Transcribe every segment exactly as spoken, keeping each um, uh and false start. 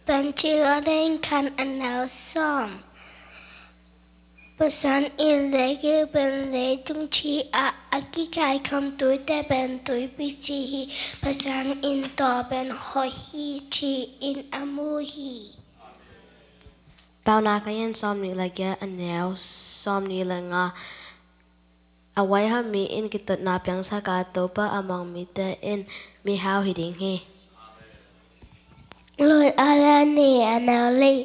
Piancil a lian khat a neu sawm. Pasian in leikip pen leitung ci-ah a kikaikhawm tuite pen tuipi ci hi. Pasian in tua pen hoih hi ci-in a mu hi. Paunak a lian sawmnih le giat a neu sawmnih le nga. A huaiham mi in kitotna piangsak a, Topa a mang mite in mihau hi ding hi. Luk a lian nih a neu li.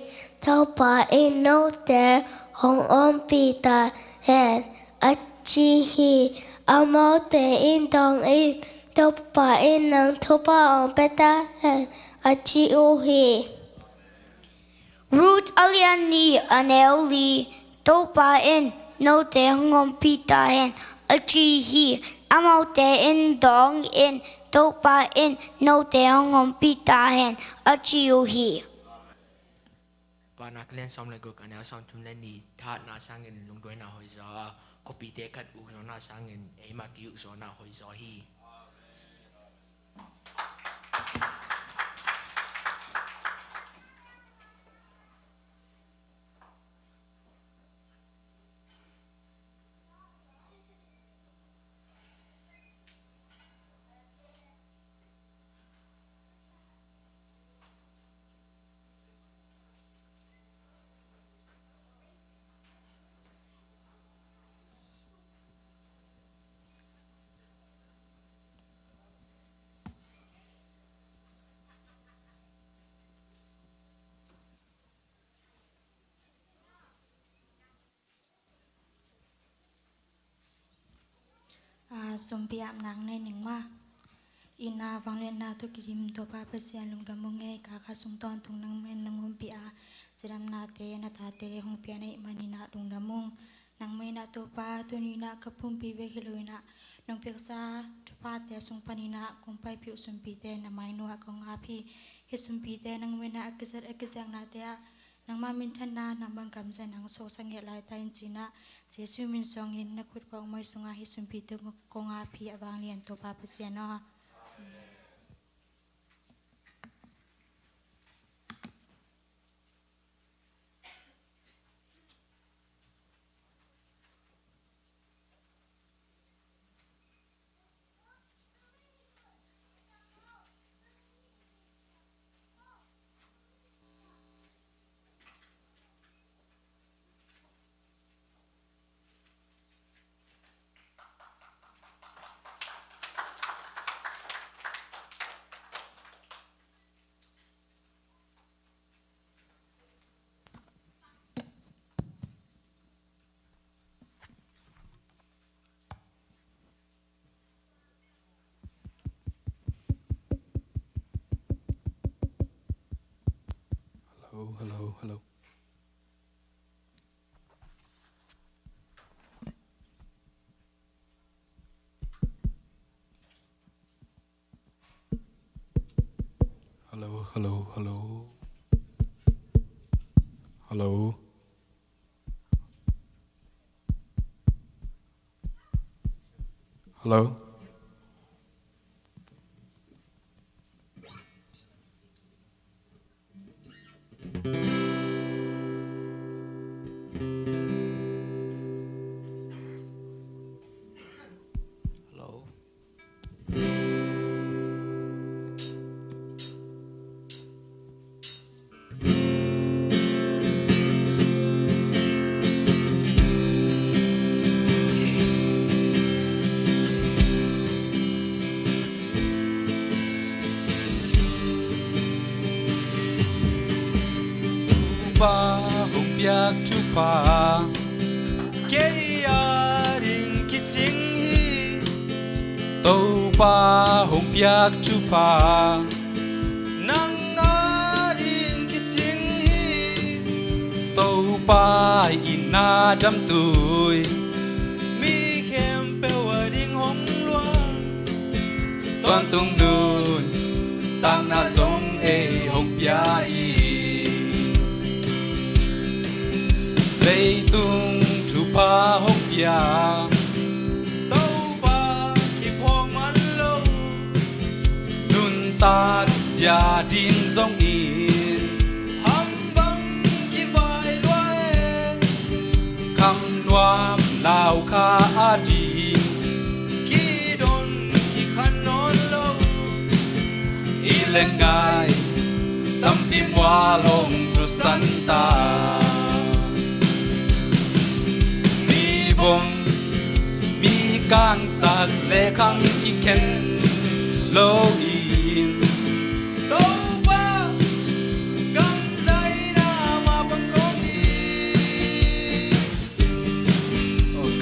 Topa in note hong ompih ta hen, a ci hi. Amaute in dawng in, Topa in nang thupha hong pia ta hen, a ci uh hi. Ruth a lian nih a neu li. Topa in note hong ompih ta hen, a ci hi. Amaute in dawng in, Topa in note hong ompih ta hen, a ci uh hi. Paunak a lian sawm le guk a neu sawmthum le nih. Thahatna sangin lungduaina hoih zaw a, khuapite khat ukzawhna sangin eimah ki-ukzawhna hoih zaw hi. A, sumpi ap nak nei ning maw. Itna vangliatna tawh kidim Topa Pasian lungdam ung ei, ka kha sung tawntung nangmah in nong ompih a, cidamnate na tate hong pia na hih manin ah lungdam ung. Nangmah in ah Topa, tuni in ah ka pumpi bek hi lo in ah nong piaksa thuphate sung panin ah kong paipih uh sumpite na mai nuah kong ap hi. Hih sumpite nangmah in ah a kizat a kizeknate ah nangmah minthanna, nangmah gamzatna hong suaksak ngiat lai ta in ci in ah, Jesuh min suangin na khut kawkmai sungah hih sumpite kong ap hi, a vanglian Topa Pasian aw. Hello, hello, hello. Hello, hello, hello. Hello. Hello. Hello. Topa hong piak thupha kei a ding kicing hi. Topa hong piak thupha nang a ding kicing hi. Topa in na damtui mi khempeuh a ding hong luang. Tawntung nuntakna zong ei hong pia hi. Leitung thupha hong pia Topa kiphawk man lo. Nuntak zia ding zong in Lau kha a ding kidon kikhan nawn lo. I le ngai tampi mual hong tusanta. Mi vom mi kangsak le khang kikhen lo in. Topa gam zaina ma pangkawm ni.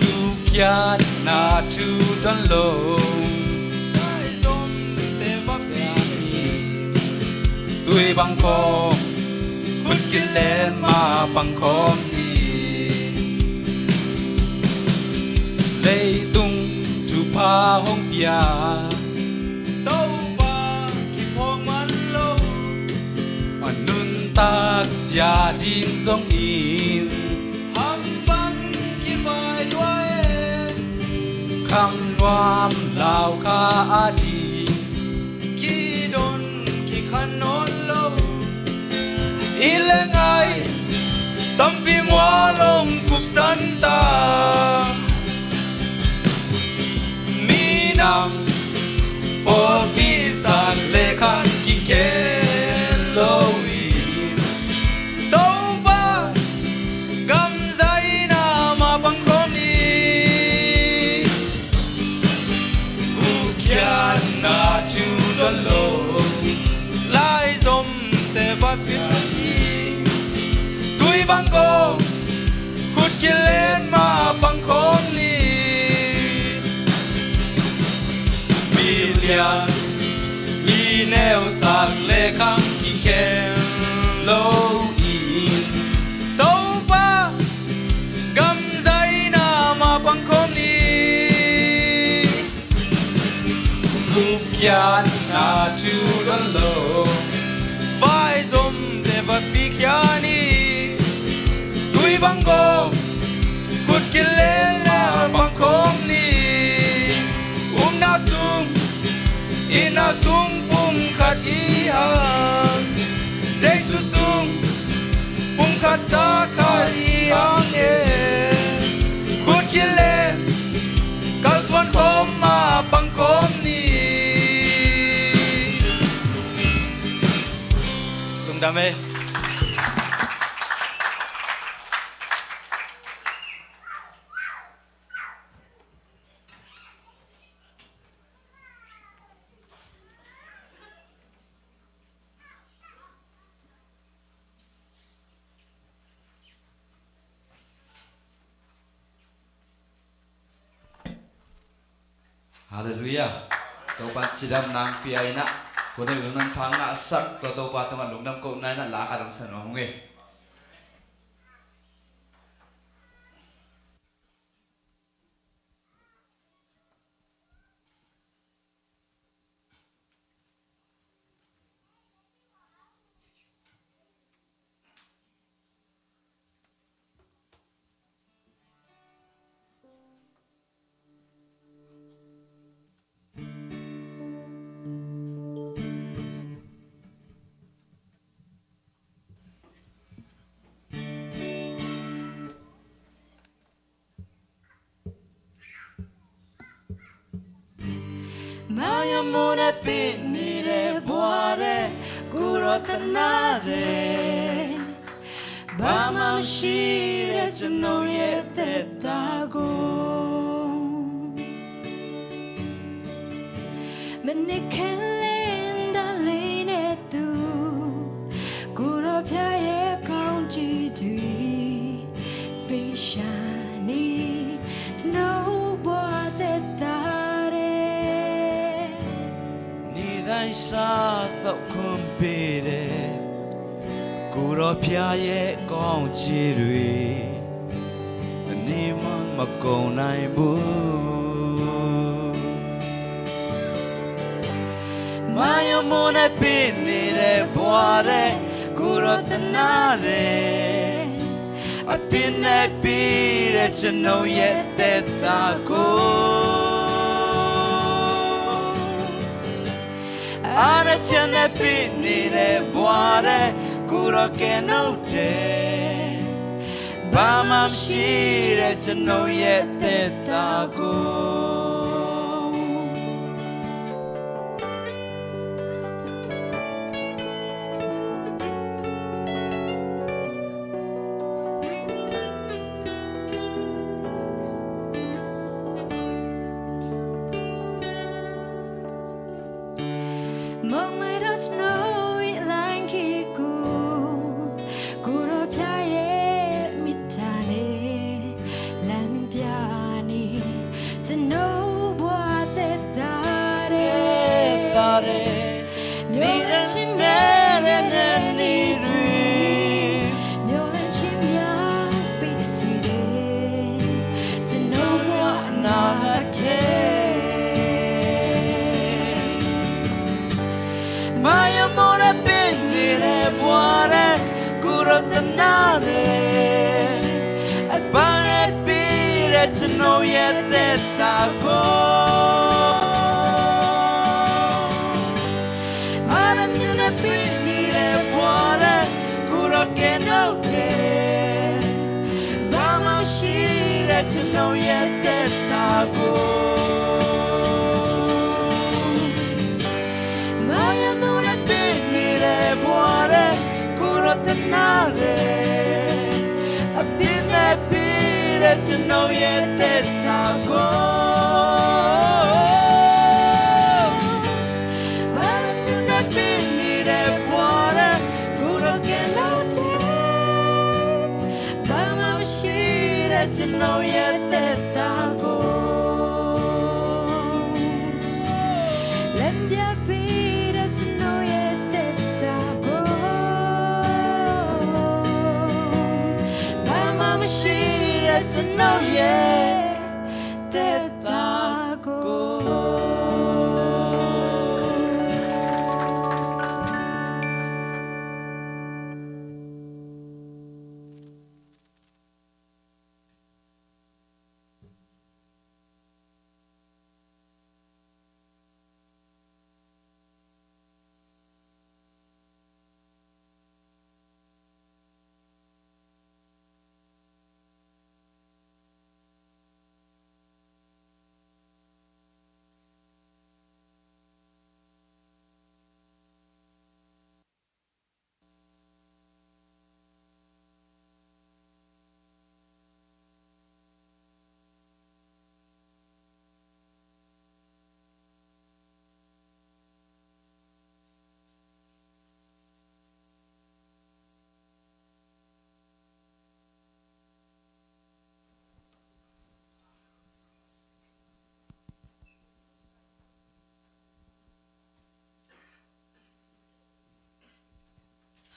Gupkhiatna thu don lo. Tui bang khawm khut kilen ma pang khawm ni. Leitung thupha hong pia Topa kiphawk man lo. A nuntak sia ding zongin hampang kivai lua e. Kham nuam lau kha a ding kidon kikhan nawn lo. I le ngai tampi mual hong tusanta. Minam pawlpi sak le khang kikhen lo in. Topa gam zaina ma pang khawm ni. Gupkhiatna thu don lo. Laizomte va pia ni. Tui bang khawm khut kilen ma pang khawm ni. Milian i neu sak le khang kikhen lo in. Topa gam zaina ma pang khawm ni. Gupkhiatna thu don lo. Vaizomte va pikhia ni. Tui bang khawm khut kilen ma pang khawm ni. Upna sung itna sung pumkhat hi hang. Jesu sung pumkhat sa khat hi hang e. Khut kilen kalsuan khawm ma pang khawm ni. Lungdam e. Halleluiah. Topa cidam nang pia inah, kone lungdam thang ngahsak tua Topa tungah lungdam kohna inah la khat hong sa nuam ung e. Mayamun a pit ni de bua de, kuro tana de. Ba ma shi de, chano ye te ta go. Mene kelen da lei ne tu, kuro pia ye kong chi tui. Pishani snow bua te ta de. Ni dai sa tau kumpi de. Kuro pia ye kong chi rui. Ni man ma kong nai bu. Mayamun a pit ni de bua de. Kuro tana de. A pit ne pit de chano ye te ta ko. Ana chane pit ni de bua de, kuro ke no te. Bamamshi de cano ye tetago. Maya mona pinire buare kuro tanade. Abane pire tano ye tetago. Ana tana pinire buare kuro kenote. Bamamshi de tano ye tetago. Maya mona pinire buare kuro tanade. Apine pire tano ye tetago. Maya tana pinire buare kuro kenote. Bamamshi de tano ye tetago. Lembia pire tano ye tetago. Bamamshi de tano ye tetago.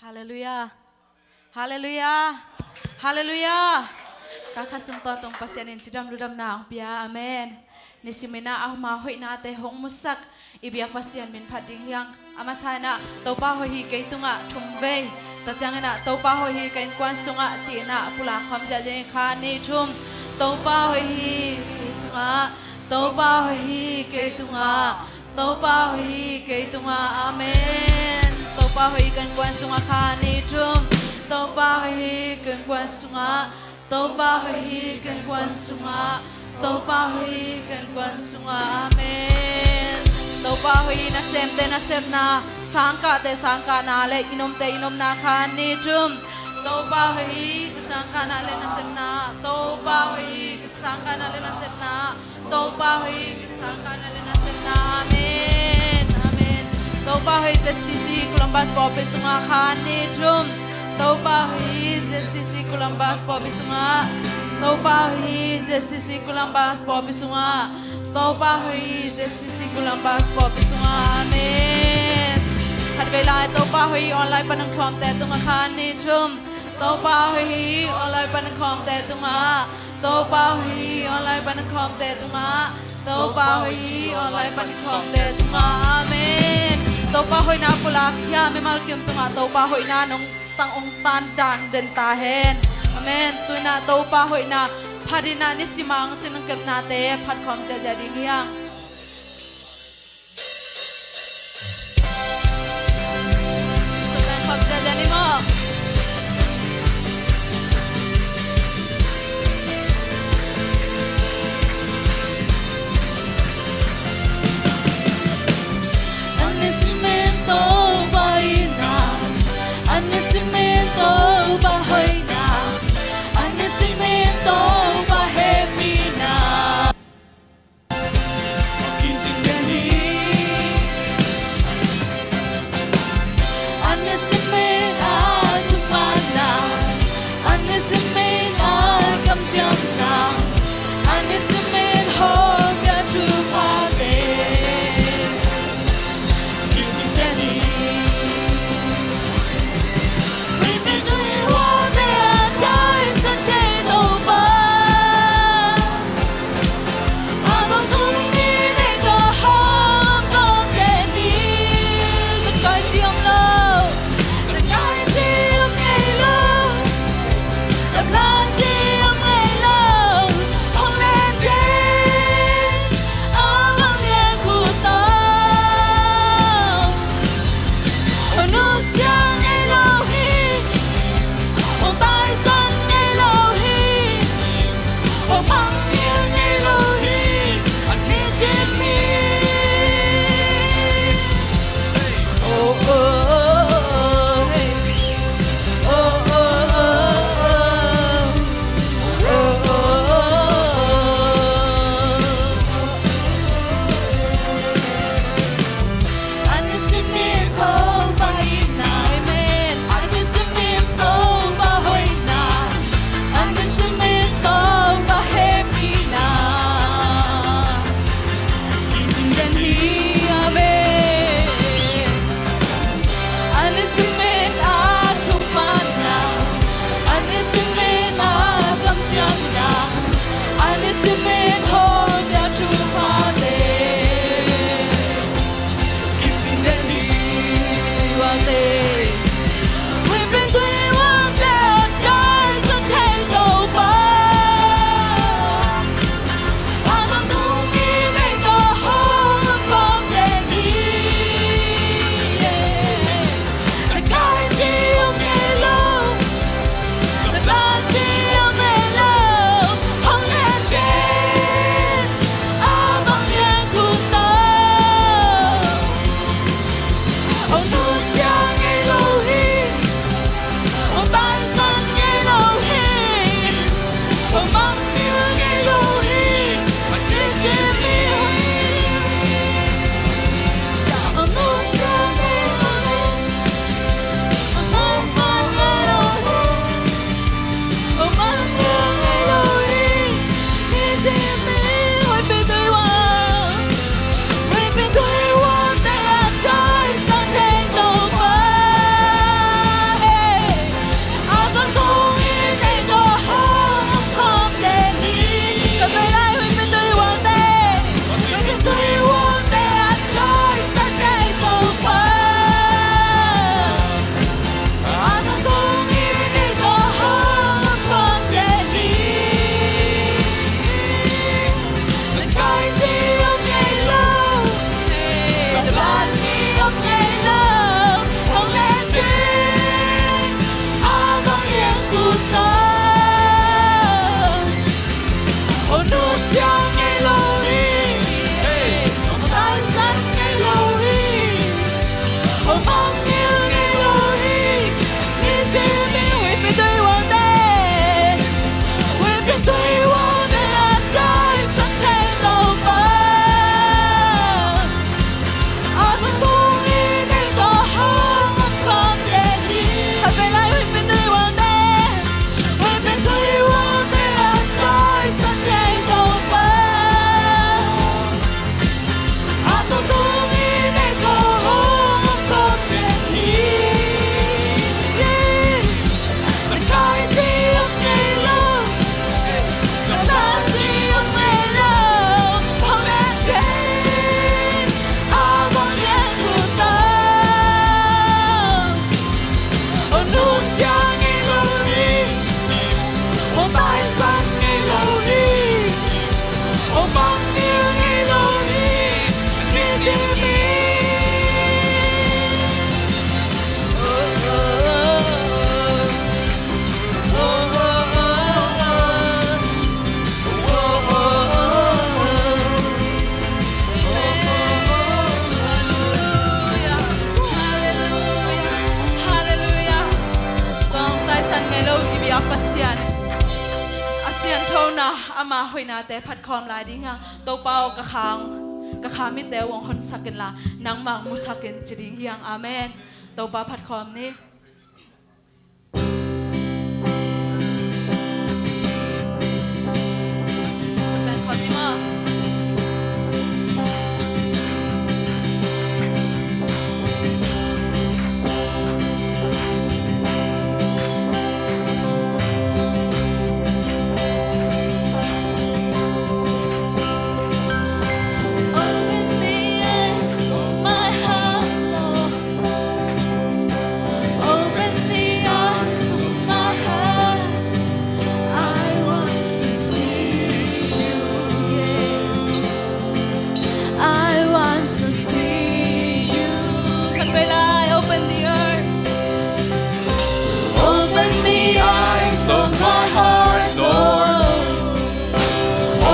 Halleluiah. Halleluiah. Halleluiah. Ka kha sung tua tong Pasian in cidam ludamna hong pia. Amen. Nisim in ah ama hoihnate hong musak i biak Pasian min phat ding hi hang. A masa in ah Topa hoih hi kei tungah thum vei. Tua ciangin ah Topa hoih hi ka innkuan sungah ci-in ah pulak khawm ziahziah in kha ni thum. Topa hoih hi kei tungah. Topa hoih hi kei tungah. Topa hoih hi kei tungah. Amen. Topa hoih hi ka innkuan sungah kha ni thum. Topa hoih hi ka innkuan sungah. Topa hoih hi ka innkuan sungah. Topa hoih hi ka innkuan sungah. Amen. Topa hoih hi nasemte nasepna, sangkahte sangkahna le i nomte i nomna kha ni thum. Topa hoih hi ka sangkahna le nasepna. Topa hoih hi ka sangkahna le nasepna. Topa hoih hi ka sangkahna le nasepna. Amen. Amen. Topa hoih hi Z C C Columbus pawlpi tungah kha ni thum. Topa hoih hi Z C C Columbus pawlpi sungah. Topa hoih hi Z C C Columbus pawlpi sungah. Topa hoih hi Z C C Columbus pawlpi sungah. Amen. Khatvei lai Topa hoih hi online pan hong khawmte tungah kha ni thum. Topa hoih hi online pan hong khawmte tungah. Topa hoih hi online pan hong khawmte tungah. Topa hoih hi online pan hong khawmte tungah. Amen. Topa hoihna pulak hi a, mimal kim tungah Topa hoihna nong tang hong tan dan den ta hen. Amen. Tu-in ah Topa hoihna phat in ah nisim a hong cin hong kepnate phat khawm ziahziah ding hi hang. Topa in khawm ziahziah ni maw. Kona ama hoihnate phatkhawm lai ding a, Topa aw, ka khang, ka kha mitte uh hong honsak inla, nangmah hong musak in ci ding hi hang. Amen. Topa phatkhawm ni. Open the eyes of my heart, Lord. Open the eyes of my heart. I want to see you, yeah. I want to see you. Khat vei lai, open the earth. Open the eyes of my heart, Lord.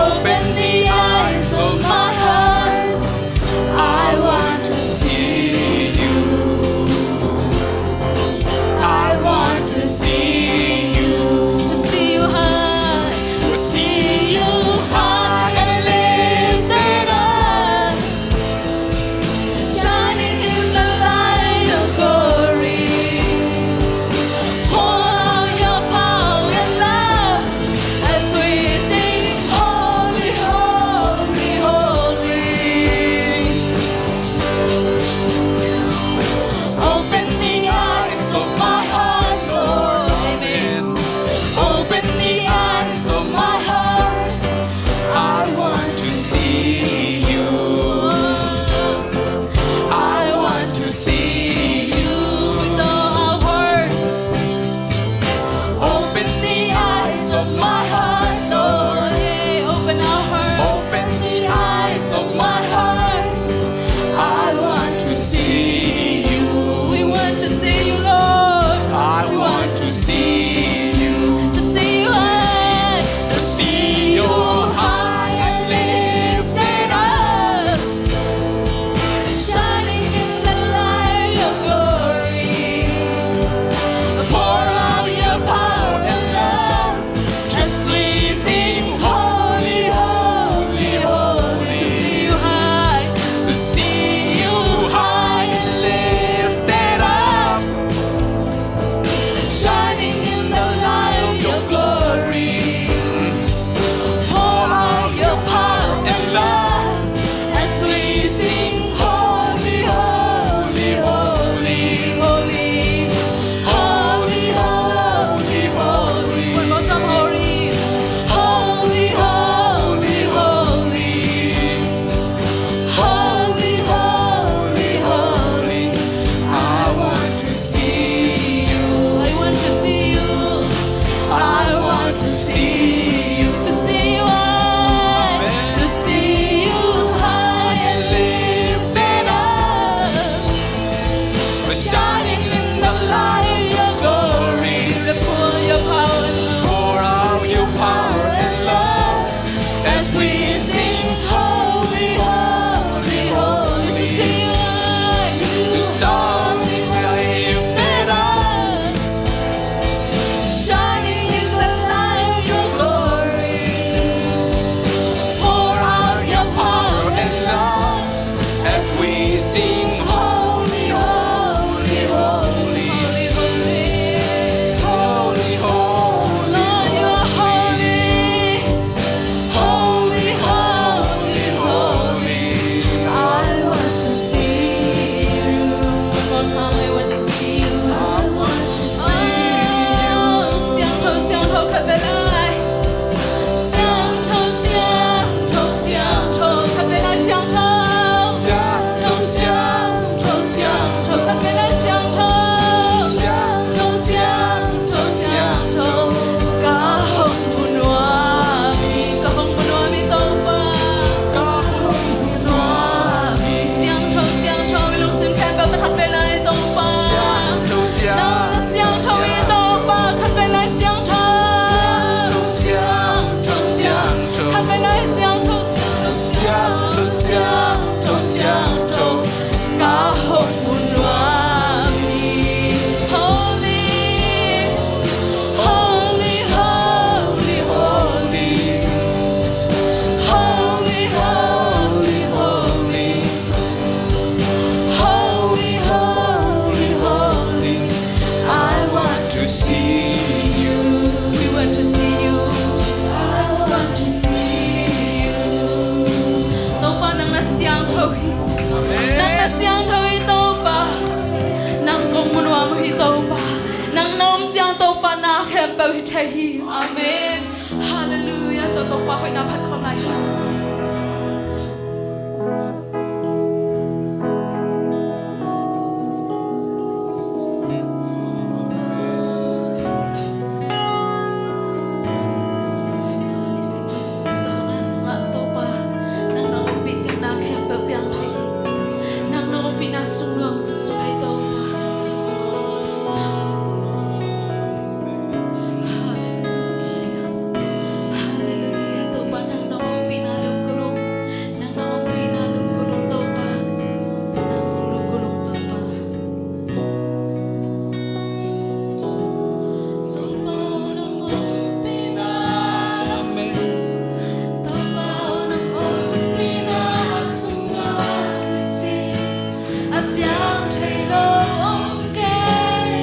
Open the eyes of my heart. I want to see you. I want to see you. To see you high. To see you high and lifted up. Shining in the light of glory. Pour out your power and love. Amen. Halleluiah. Tawh Topa hoihna phat khawm lai. Topa, nang na ompih ciangin na khempeuh piang thei hi. Nang na ompihna sung nuam sung sung hi Topa. Halleluiah. Halleluiah. Topa, nang na ompihna lungkulung. Nang na ompihna lungkulung Topa. Nang lungkulung Topa. Topa, nang ompihna. Amen. Topa, nang ompihna sungah kici a piang thei lo om kei.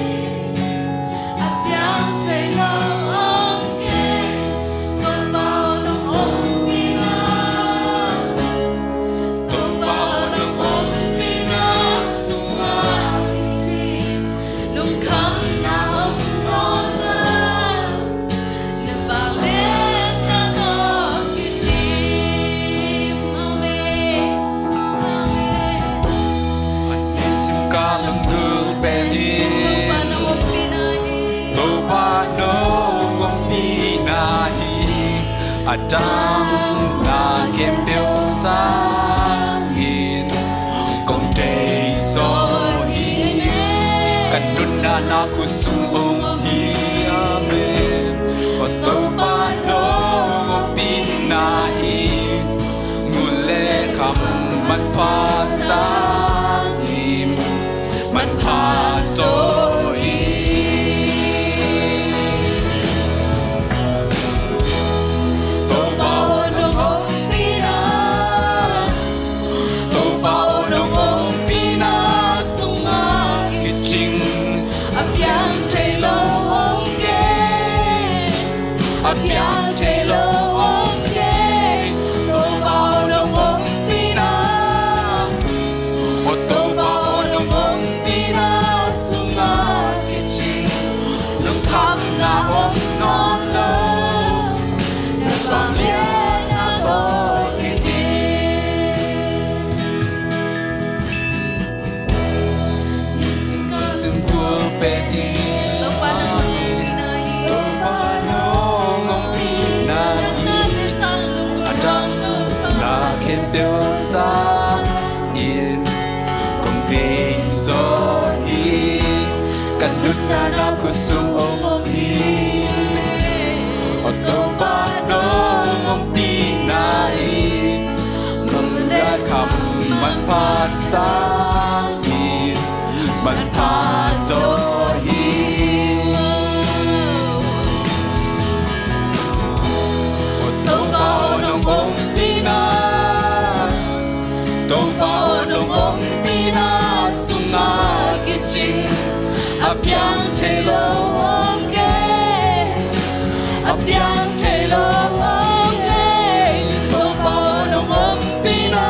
A piang thei lo om kei. Topa aw, nang ompihna. Topa aw, nang ompihna sungah kici lungkhamna om nawn lo. Na vangliatna tawh kidim. Amen. Amen. A nisim kal lunggulh pen in Topa nong ompihna hi. Topa nong ompihna hi. A dang na khempeuh sangin kong deihzaw hi. Ka nuntakna na khutsung om hi. Amen. Aw Topa nong ompihna hi. Ngun le kham manpha sangin manpha zaw hi. Topa aw, nong ompihna. Topa aw, nong ompihna sungah kicing a piang thei lo om kei. A piang thei lo om kei. Topa aw, nong ompihna. Aw Topa aw, nong ompihna sungah kicing lungkhamna om nawn lo. Na vangliatna tawh kidim. Singpul pen in Topa nong ompihna hi. A dang na khempeuh sangin kong deihzaw hi. Ka nuntakna na khutsung om hi. Aw Topa nong ompihna hi. Ngun le kham manpha sangin manpha zaw hi. Aw Topa aw, nong ompihna. Topa aw, nong ompihna sungah kicing a piang thei lo om kei. A piang thei lo om kei. Topa aw, nong ompihna.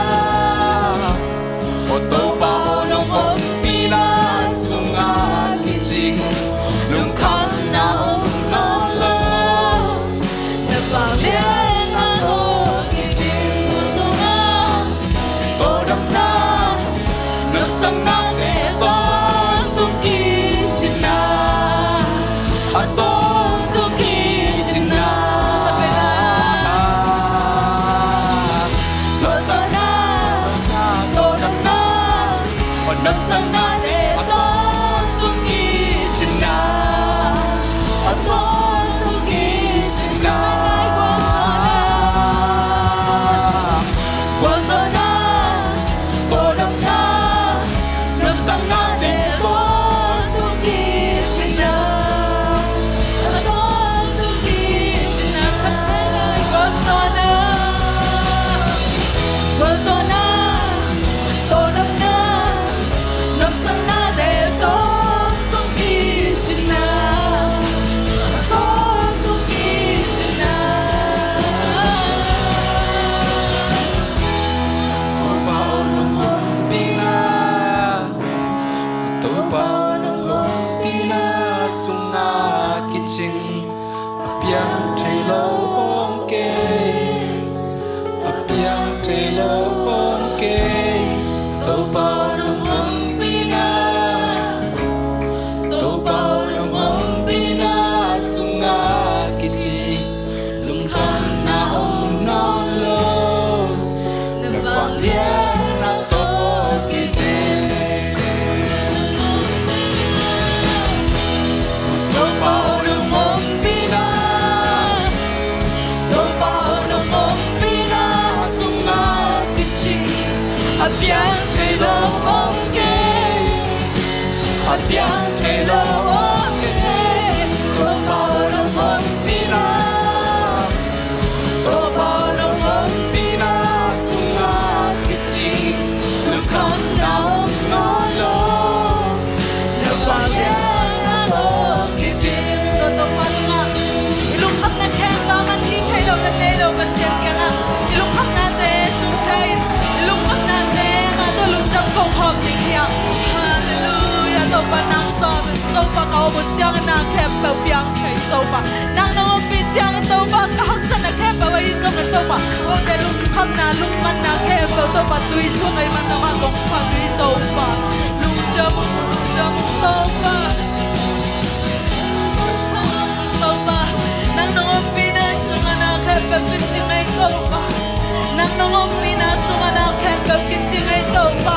Aw Topa aw, nong ompihna sungah kicing lungkhamna om nawn lo. Na vangliatna tawh kidim. Sungah tawldamna, nopsakna, tawntung kicina, a tawntung kicina. om kei, a piang thei lo om kei. Topa nong ompihna, Topa nong ompihna sungah kici lungkhamna om nawn lo. Na vangliatna tawh kiding. Topa aw nong ompihna, Topa aw nong ompihna sungah kici a piang thei lo om kei, a piang thei lo om kei. Topa aw nong ompihna, Topa nong ompihna sungah kici lungkhamna om nawn lo. Na vangliatna tawh kiding. Tua Topa nungah i lungkhamna khempeuh a man hi thei lo, na nei lo Pasian kiangah i lungkhamnate sung thei, i lungkhamnate mah tawh lungdam kong hawm ding hi a. Halleluiah. Topa nang tawh, Topa ka om uh ciangin na khempeuh piang thei Topa. Nang nong ompih ciangin Topa ka haksatna khempeuh ahi zongin Topa, kote lungkhamna lungmanna khempeuh Topa tui sung ahi man nangmah kong phat uh hi Topa. Lungdam uh, lungdam uh Topa. Topa, nang nong ompihna sungah na khempeuh kici ngei Topa. Nang nong ompihna sungah na khempeuh kici ngei Topa.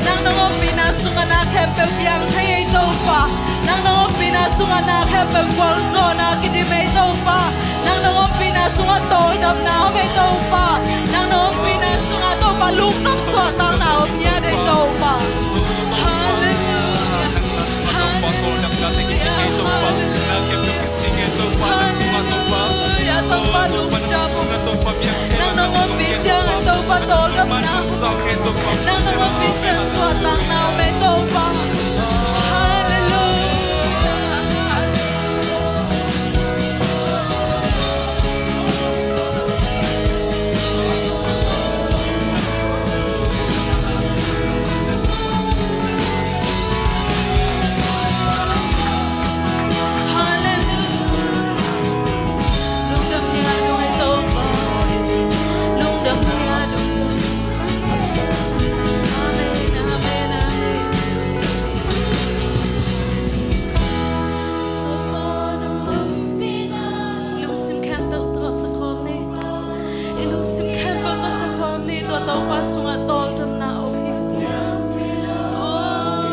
Nang nong ompihna sungah na khempeuh piang thei ei Topa. Nang nong ompihna sungah na khempeuh gualzawhna kidim ei Topa. Nang nong ompihna sungah tawldamna om ei Topa. Nang nong ompihna sungah Topa lungdam suahtakna om ngiat ei Topa. Halleluiah. Halleluiah. Halleluiah. Topa lungdam. Nang nong ompih ciangin Topa tawldamna, nang nong ompih ciang suahtakna om ei Topa. Halleluiah. Lungsim khempeuh tawh sa khawm ni. I lungsim khempeuh tawh sa khawm ni. Tua Topa sungah tawldamna om hi. Oh,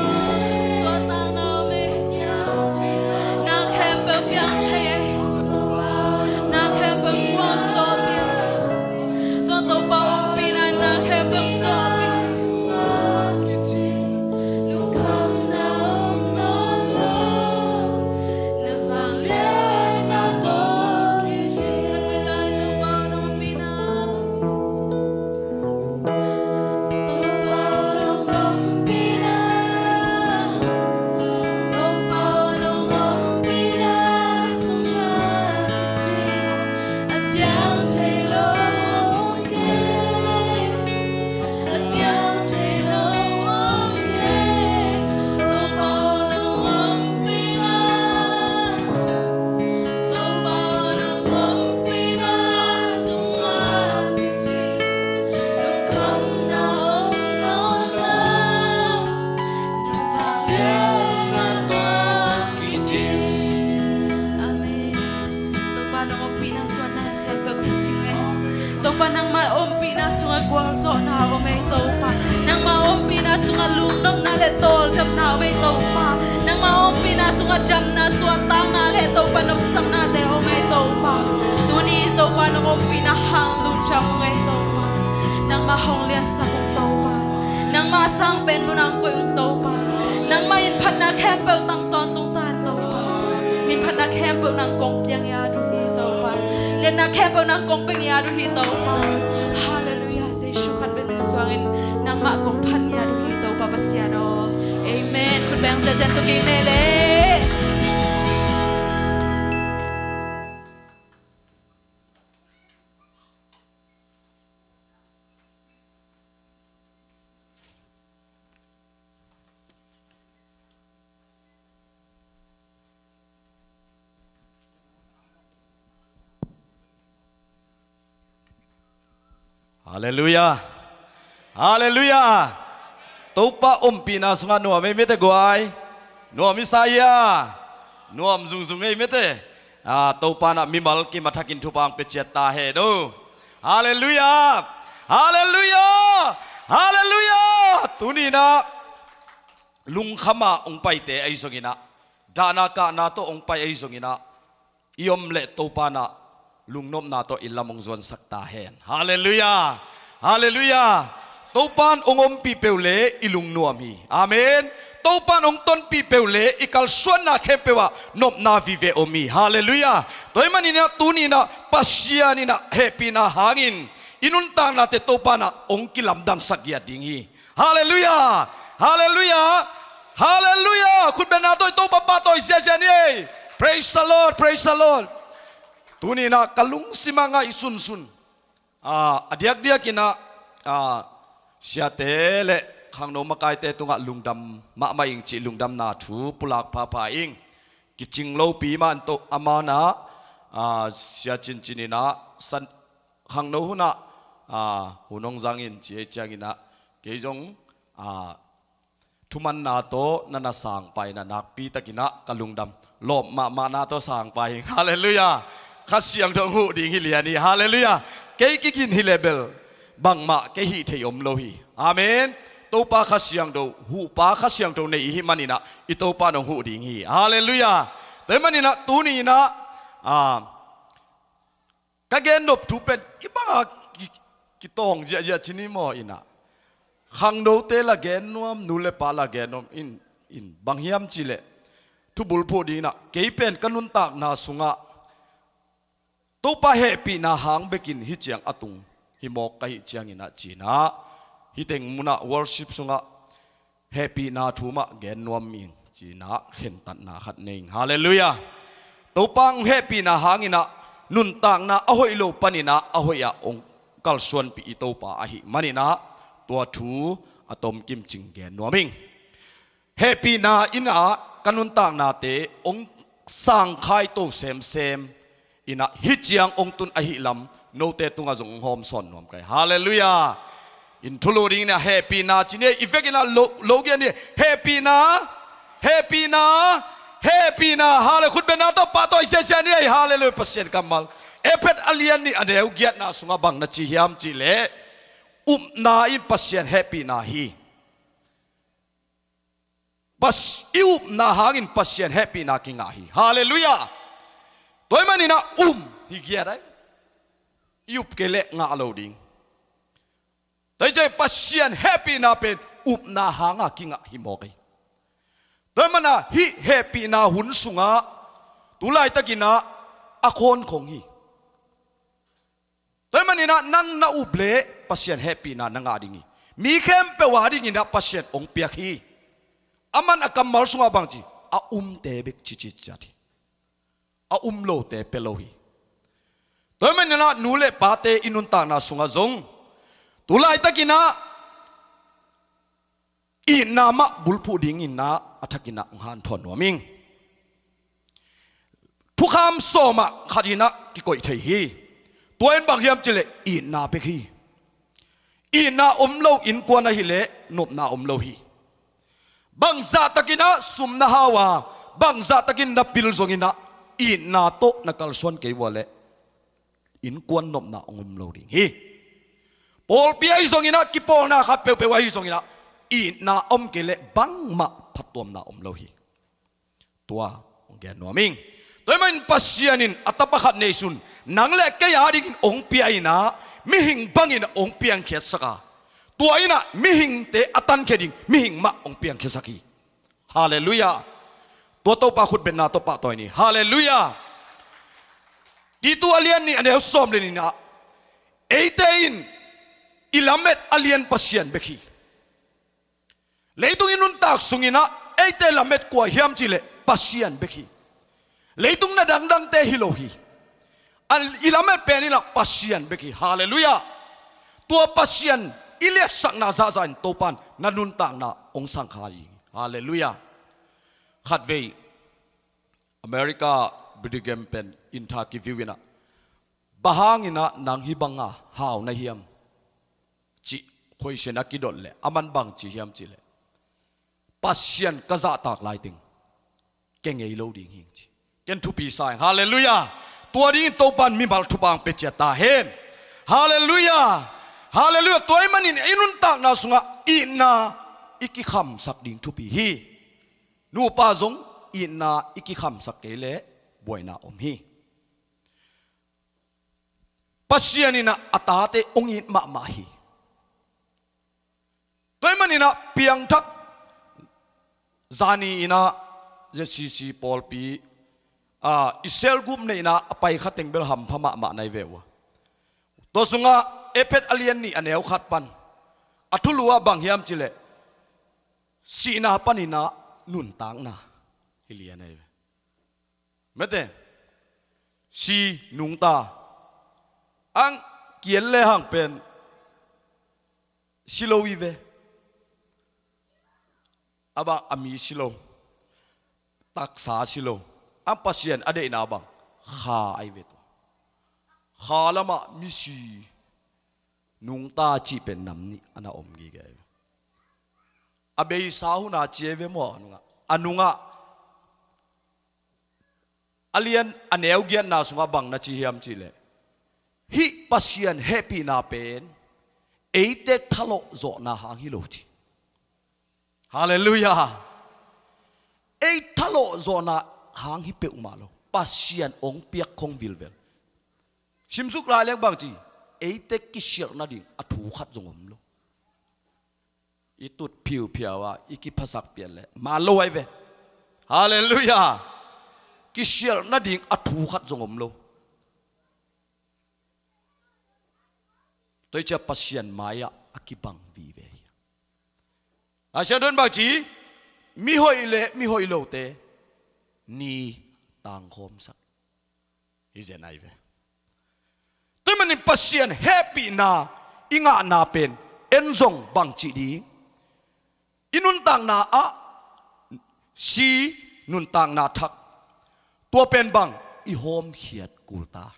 suahtakna om hi. Na khempeuh piang thei hi. Na khempeuh gualzawh hi. Tua Topa ompihna in na khempeuh zawh hi. Amen. Topa nong ompihna sungah na khempeuh kici ngei. Topa nangmah ompihna sungah gualzawhna om ei Topa. Nangmah ompihna sungah lungnopna le tawldamna om ei Topa. Nangmah ompihna sungah damna suahtakna le Topa nopsaknate om ei Topa. Tuni Topa nong ompihna hang lungdam ung ei Topa. Nangmah hong liansak ung Topa. Nangmah a sang pen mun ah hong koih ung Topa. Nangmah in phatna khempeuh tang tawntung ta in Topa. Min phatna khempeuh nang kong piang hi a dun hi Topa. Lianna khempeuh nang kong pia hi a dun hi Topa. Halleluiah. Jesu khat bek min suangin nangmah kong phat hi a dun hi Topa Pasian aw. Amen. Khut beng zenzen tuk ing nei leh. Halleluiah. Halleluiah. Topa ompihna sungah nuam ei mete guai. Nuam i sa ia. Nuam zungzung ei mete. Ah, Topa in ah mimal kim a thakin thupha hong pia ciat ta hen aw. Halleluiah. Halleluiah. Halleluiah. Tuni in ah lungkham a hong paite ahi zongin ah, dahna kahna tawh hong pai ahi zongin ah, i om leh Topa in ah lungnopna tawh i lam hong zuansak ta hen. Halleluiah. Halleluiah. Topa in hong ompih peuh leh i lungnuam hi. Amen. Topa in hong tonpih peuh leh i kalsuanna khempeuh ah nopna vive om hi. Halleluiah. Tua ahih manin ah tuni in ah Pasian in ah hehpihna hangin i nuntaknate Topa in ah hong kilamdangsak giat ding hi. Halleluiah. Halleluiah. Halleluiah. Khutbetna tawh i Topa pahtawi ziazia ni ei. Praise the Lord. Praise the Lord. Tuni in ah ka lungsim ah ngaihsunsun, ah, a diakdiak in ah, ah, siate leh khangno makaite tungah lungdam mahmah ing cih lungdamna thu pulak phapha ing. Kicing lopi mah in tawh a man ah, ah, sia cincin in ah san khangno hun ah, ah, hun hong zang in ci ei ciangin ah, kei zong, ah, thumanna tawh na na sangpa in ah nakpi takin ah ka lungdam. Lawp mahmahna tawh sangpa hi ing. Halleluiah. Kha Siangtho hong huh ding hi lian hi. Halleluiah. Kei kigin hi leh bel bangmah kei hih thei om lo hi. Amen. Topa Kha Siangtho, huhpa Kha Siangtho nei i hih manin ah i Topa in hong huh ding hi. Halleluiah. Tua ahih manin ah tuni in ah, ah, ka gen nop thu pen i bang a ki, kitawng ziahziah ci ni maw in ah, khangnote la gen nuam, nu le pa la gen nuam in, in bang hiam cih leh, thubulphuh ding in ah kei pen ka nuntakna sungah Topa hehpihna hang bekin hih ciang a tung hi mawk ka hih ciangin ah ci in ah, hih teng mun ah worship sungah hehpihna thu mah gen nuam ing ci in ah khentatna khat nei ing. Halleluiah. Topa hong hehpihna hangin ah nuntakna a hoih lo panin ah a hoih ah hong kalsuanpih i Topa ahih manin ah tua thu a tomkim cing gen nuam ing. Hehpihna in ah ka nuntaknate hong sangkhai to semsem in ah hih ciang hong tun ahih lam note tungah zong hong hawm sawn nuam ka hi. Halleluiah. In thulu ding in ah hehpihna ci ni ei, i vekin ah lo, lo gen ni ei. Hehpihna. Hehpihna. Hehpihna. Halle, khutbetna tawh pahtawi ziazia ni ei. Halleluiah. Pasian kammal. Efesa a lian nih a neu giatna sungah bang na ci hiam cih leh, upna in Pasian hehpihna hi. Pas, i upna hangin Pasian hehpihna kingah hi. Halleluiah. Tua ahih manin ah um hi giat ai. I up kei leh ngah lo ding. Tua hi ciang Pasian hehpihna pen upna hanga kingah hi mawk hi. Tua ahih manin ah hih hehpihna hun sungah tu laitakin ah a khawnkhong hi. Tua ahih manin ah nang na up leh Pasian hehpihna na ngah ding hi. Mi khempeuh a dingin ah Pasian hong piak hi. Aman a kammal sungah bang ci, a umte bek cici ciat hi. A um lote pia lo hi. Tua ahih manin ah nu le pate i nuntakna sungah zong tu laitakin ah itna mah bulphuh dingin ah a thakin ah hong hanthawn nuam ing. Thukham sawm ah khat in ah kikoih thei hi. Tua in bang hiam cih leh itna bek hi. Itna om lo innkuan ahih leh nopna om lo hi. Bangzah takin ah sum na hau a, bangzah takin na pil zongin ah itna tawh na kalsuan kei uh leh innkuan nopna hong om lo ding hi. Pawlpi ahi zongin ah, kipawlna khat peuhpeuh ahi zongin ah, itna om kei leh bangmah phattuamna om lo hi. Tua hong gen nuam ing. Tua ahih manin Pasian in a tapa khat neisun, nang le kei a dingin hong pia in ah, mihing bangin hong piangkhiatsak a, tua in ah mihingte a tankhia ding mihing mah hong piangkhiasak hi. Halleluiah. Tua Topa khutbetna tawh pahtawi ni. Halleluiah. Titu a lian nih a neu sawm le nih ah, eite in i lamet a lian Pasian bek hi. Leitung i nuntak sungin ah eite lamet kua hiam cih leh Pasian bek hi. Leitung na dangdangte hi lo hi. A, i lamet pen in ah Pasian bek hi. Halleluiah. Tua Pasian i liatsakna zahzah in Topa in na nuntakna hong sangkhai hi. Halleluiah. Khatvei America Billy Graham pen interview in ah, bang hangin ah nang hih banga hau na hiam? poison a kidot leh a man bang ci hiam cih leh, Pasian ka zahtak lai teng kei ngei lo ding hi ing ci. Ken thupi sa ing. Halleluiah. Tua dingin Topan mimal thupha hong pia ciat ta hen. Halleluiah. Halleluiah. Tua ahih manin i nuntakna sungah itna i kikhamsak ding thupi hi. Nupa zong itna i kikhamsak kei leh buaina om hi. Pasian in ah a tate hong it mahmah hi. Tua ahih manin ah piangthak zani in ah Z C C pawlpi, ah, i cell group neihna a pai kha teng bel hampha mahmah na hi ve ua. Tua sungah Efesa a lian nih a neu khat pan a thulu ah bang hiam cih leh, sihna panin ah nuntakna hi lian ahi ve. Mete, si, nungta, ang kiel le hang pen si lo hi ve. A bang a mi si lo, taksa si lo. Ang Pasian a deihna bang, kha ahi ve tua. Kha lamah misi, nungta cih pen nam nih a na om gige ahi ve. A beisa hun a ci ahi ve maw, a nungah, a nungah a lian a neu giatna sungah bang na ci hiam cih leh, hih Pasian hehpihna pen eite thalawh zawhna hang hi lo ci. Halleluiah. Ei thalawh zawhna hang hi peuhmah lo, Pasian hong piak khong vilvel. Simsuk lai leng bang ci, eite kisialh nading a thu khat zong om lo. I tut phiuphiau a i kiphasak pian leh man lo ahi ve. Halleluiah. Kisialh nading a thu khat zong om lo. Tua hi ciah Pasian mai-ah a kibang vive hi. Lai Siangtho in bang ci, mihoih le mihoih lote ni tangkhawmsak hi zen ahi ve. Tua ahih manin Pasian hehpihna i ngahna pen en zong bang ci ding, i nuntakna ah si, nuntakna thak, tua pen bang i hawmkhiat kul ta.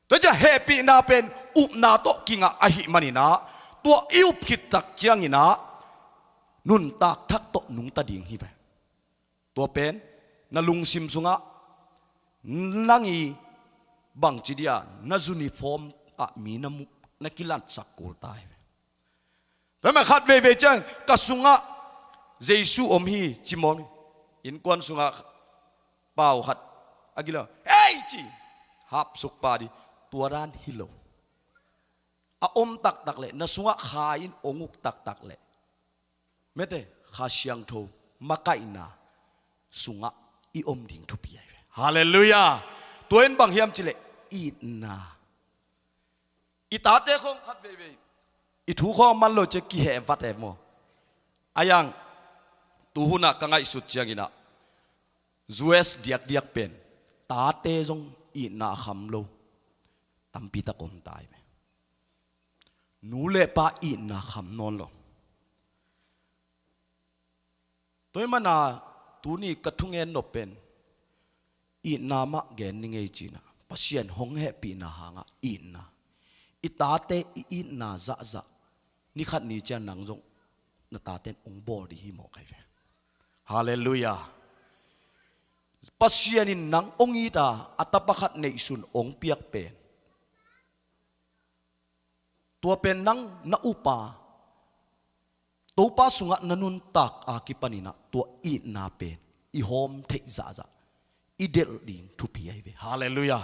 Tua ciah hehpihna pen upna tawh kingah ahih manin ah, tua i up khit tak ciangin ah nuntak thak tawh nungta ding hi ve. Tua pen na lungsim sungah nang i bangci dia na uniform ah mi na mu, na kilatsak kul ta hi ve. Tua mah khat veivei ciang ka sungah Jesu om hi ci mawk hi. Innkuan sungah pau khat a gilo, "Hei!" ci, hapsuk pah ding, tua dan hi lo. A om taktak leh, na sungah Kha in hong uk taktak leh, mete, Kha Siangtho makaihna sungah i om ding thupi ahi ve. Halleluiah. Tua in bang hiam cih leh, itna. I tate khong khat veivei i thu khong man lo ciah kiheh vat e maw. A yang, tuhun ah ka ngaihsut ciangin ah, U S diakdiak pen tate zong itna a kham lo tampi tak om ta hi ve. Nu le pa itna kham nawn lo. Tua ahih manin ah tuni ka thungen nop pen, itna mah gen ni ngei ci-in ah, Pasian hong hehpihna hangah itna. I tate i itna zahzah, ni khat ni ciang nang zong na taten hong bawl ding hi mawk ahi ve. Halleluiah. Pasian in nang hong it a, a tapa khat neihsun hong piak pen, tua pen nang na up a, Topa sungah na nuntak a kipanin ah tua itna pen i hawm theih zahzah, i delh ding thupi ahi ve. Halleluiah.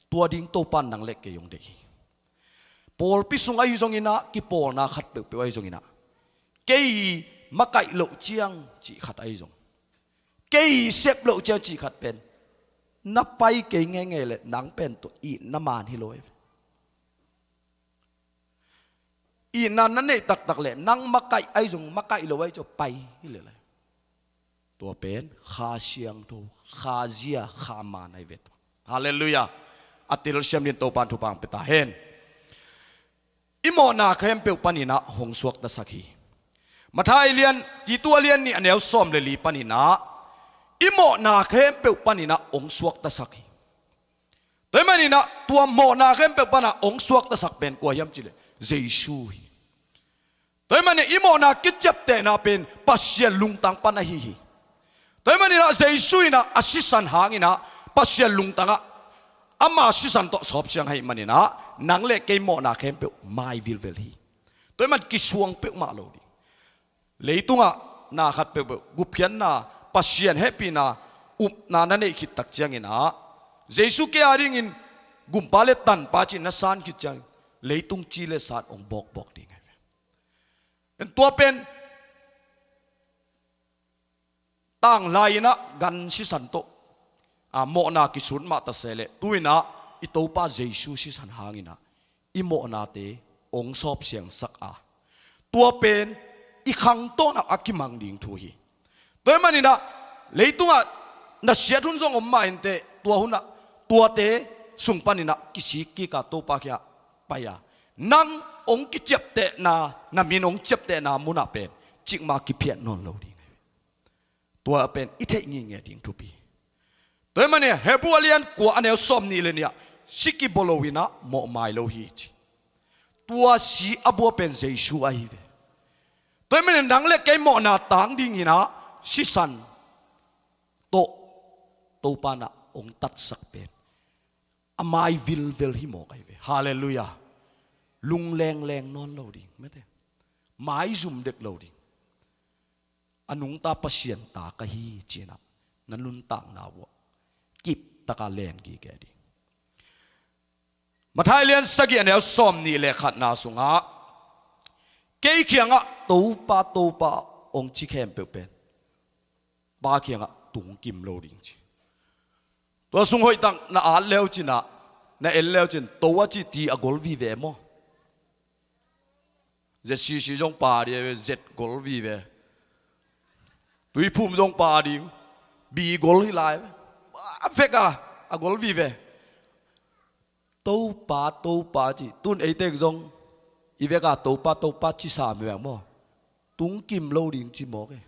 Tua ding Topa in nang le kei hong deih hi. Pawlpi sung ahi zongin ah, kipawlna khat peuhpeuh ahi zongin ah, kei makaih loh ciang cih khat ahi zong, kei sep loh ciang cih khat pen, na pai kei ngeingei leh nang pen tua itna man hi lo ahi ve. Itna na neih taktak leh, nang makaih ahi zong, makaih lo ahi zong, pai hi lel ahi. Tua pen Kha Siangtho, Kha zia, Kha man ahi ve tua. Halleluiah. A telsiam dingin Topa in thupha hong pia ta hen. I mawhna khempeuh panin ah hong suaktasak hi. Matthai lian, Titu a lian nih a neu sawm le li panin ah, i mawhna khempeuh panin ah hong suaktasak hi. Tua ahih manin ah tua mawhna khempeuh pan ah hong suaktasak pen kua hiam cih leh, Jesu hi. Tua ahih manin i mawhna kiciaptehna pen Pasian lungtang pan ahi hi. Tua ahih manin ah Jesu in ah a sisan hangin ah Pasian lungtang ah ama sisan tawh sawpsiang ahih manin ah nang le kei mawhna khempeuh mai vilvel hi. Tua ahih man kisuang peuhmah lo ding. Leitungah na khat peuhpeuh gupkhiatna, Pasian hehpihna, upna na neih khit tak ciangin ah Jesu kei a dingin gumpa le tanpa ci-in na san khit ciangin leitung ci le san hong bawkbawk ding ahi ve. En tua pen tanglai in ah gan sisan tawh a mawhna kisut mah ta se leh tu-in ah i Topa Jesu sisan hangin ah i mawhnate hong sawpsiangsak a, tua pen i khangtawn ah a kimang ding thu hi. Tua ahih manin ah leitungah na siat hun zong om mah inteh, tua hun ah tuate sung panin ah kisik kik a Topa kiangah pai a, nang hong kiciaptehna, na min hong ciaptehna munah pen cikmah kiphiat nawn lo ding ahi ve. Tua pen i theih ngitnget ding thupi. Tua ahih manin Hebru a lian kua a neu sawmnih le nih ah si kibawl lo-in ah mawh mai lo hi ci. Tua si a bua pen Jesu ahi ve. Tua ahih manin nang le kei mawhna tang dingin ah sisan tawh Topa in ah hong tatsak pen a mai vilvel hi mawk ahi ve. Halleluiah. Lunglengleng nawn lo ding, mate. Maizum dek lo ding. A nungta Pasian ta ka hi ci-in ah na nuntakna uh ah kiptak a len gige ding. Matthai lian sagih a neu sawmnih le khatna sungah kei kiangah Topa, Topa hong ci khempeuh pen Pa kiangah tungkim lo ding ci. Tua sung hoihtak na at leu cin ah, na en leu cin, to a cih ti a gol vive maw? ZCC zong pa ding, Z gol vive. Tuiphum zong pa ding, B gol hi lai. A vek a, a gol vive. Topa, Topa ci, tun eite zong i vek a Topa, Topa ci sam hi vek maw? Tungkim lo ding ci mawk e.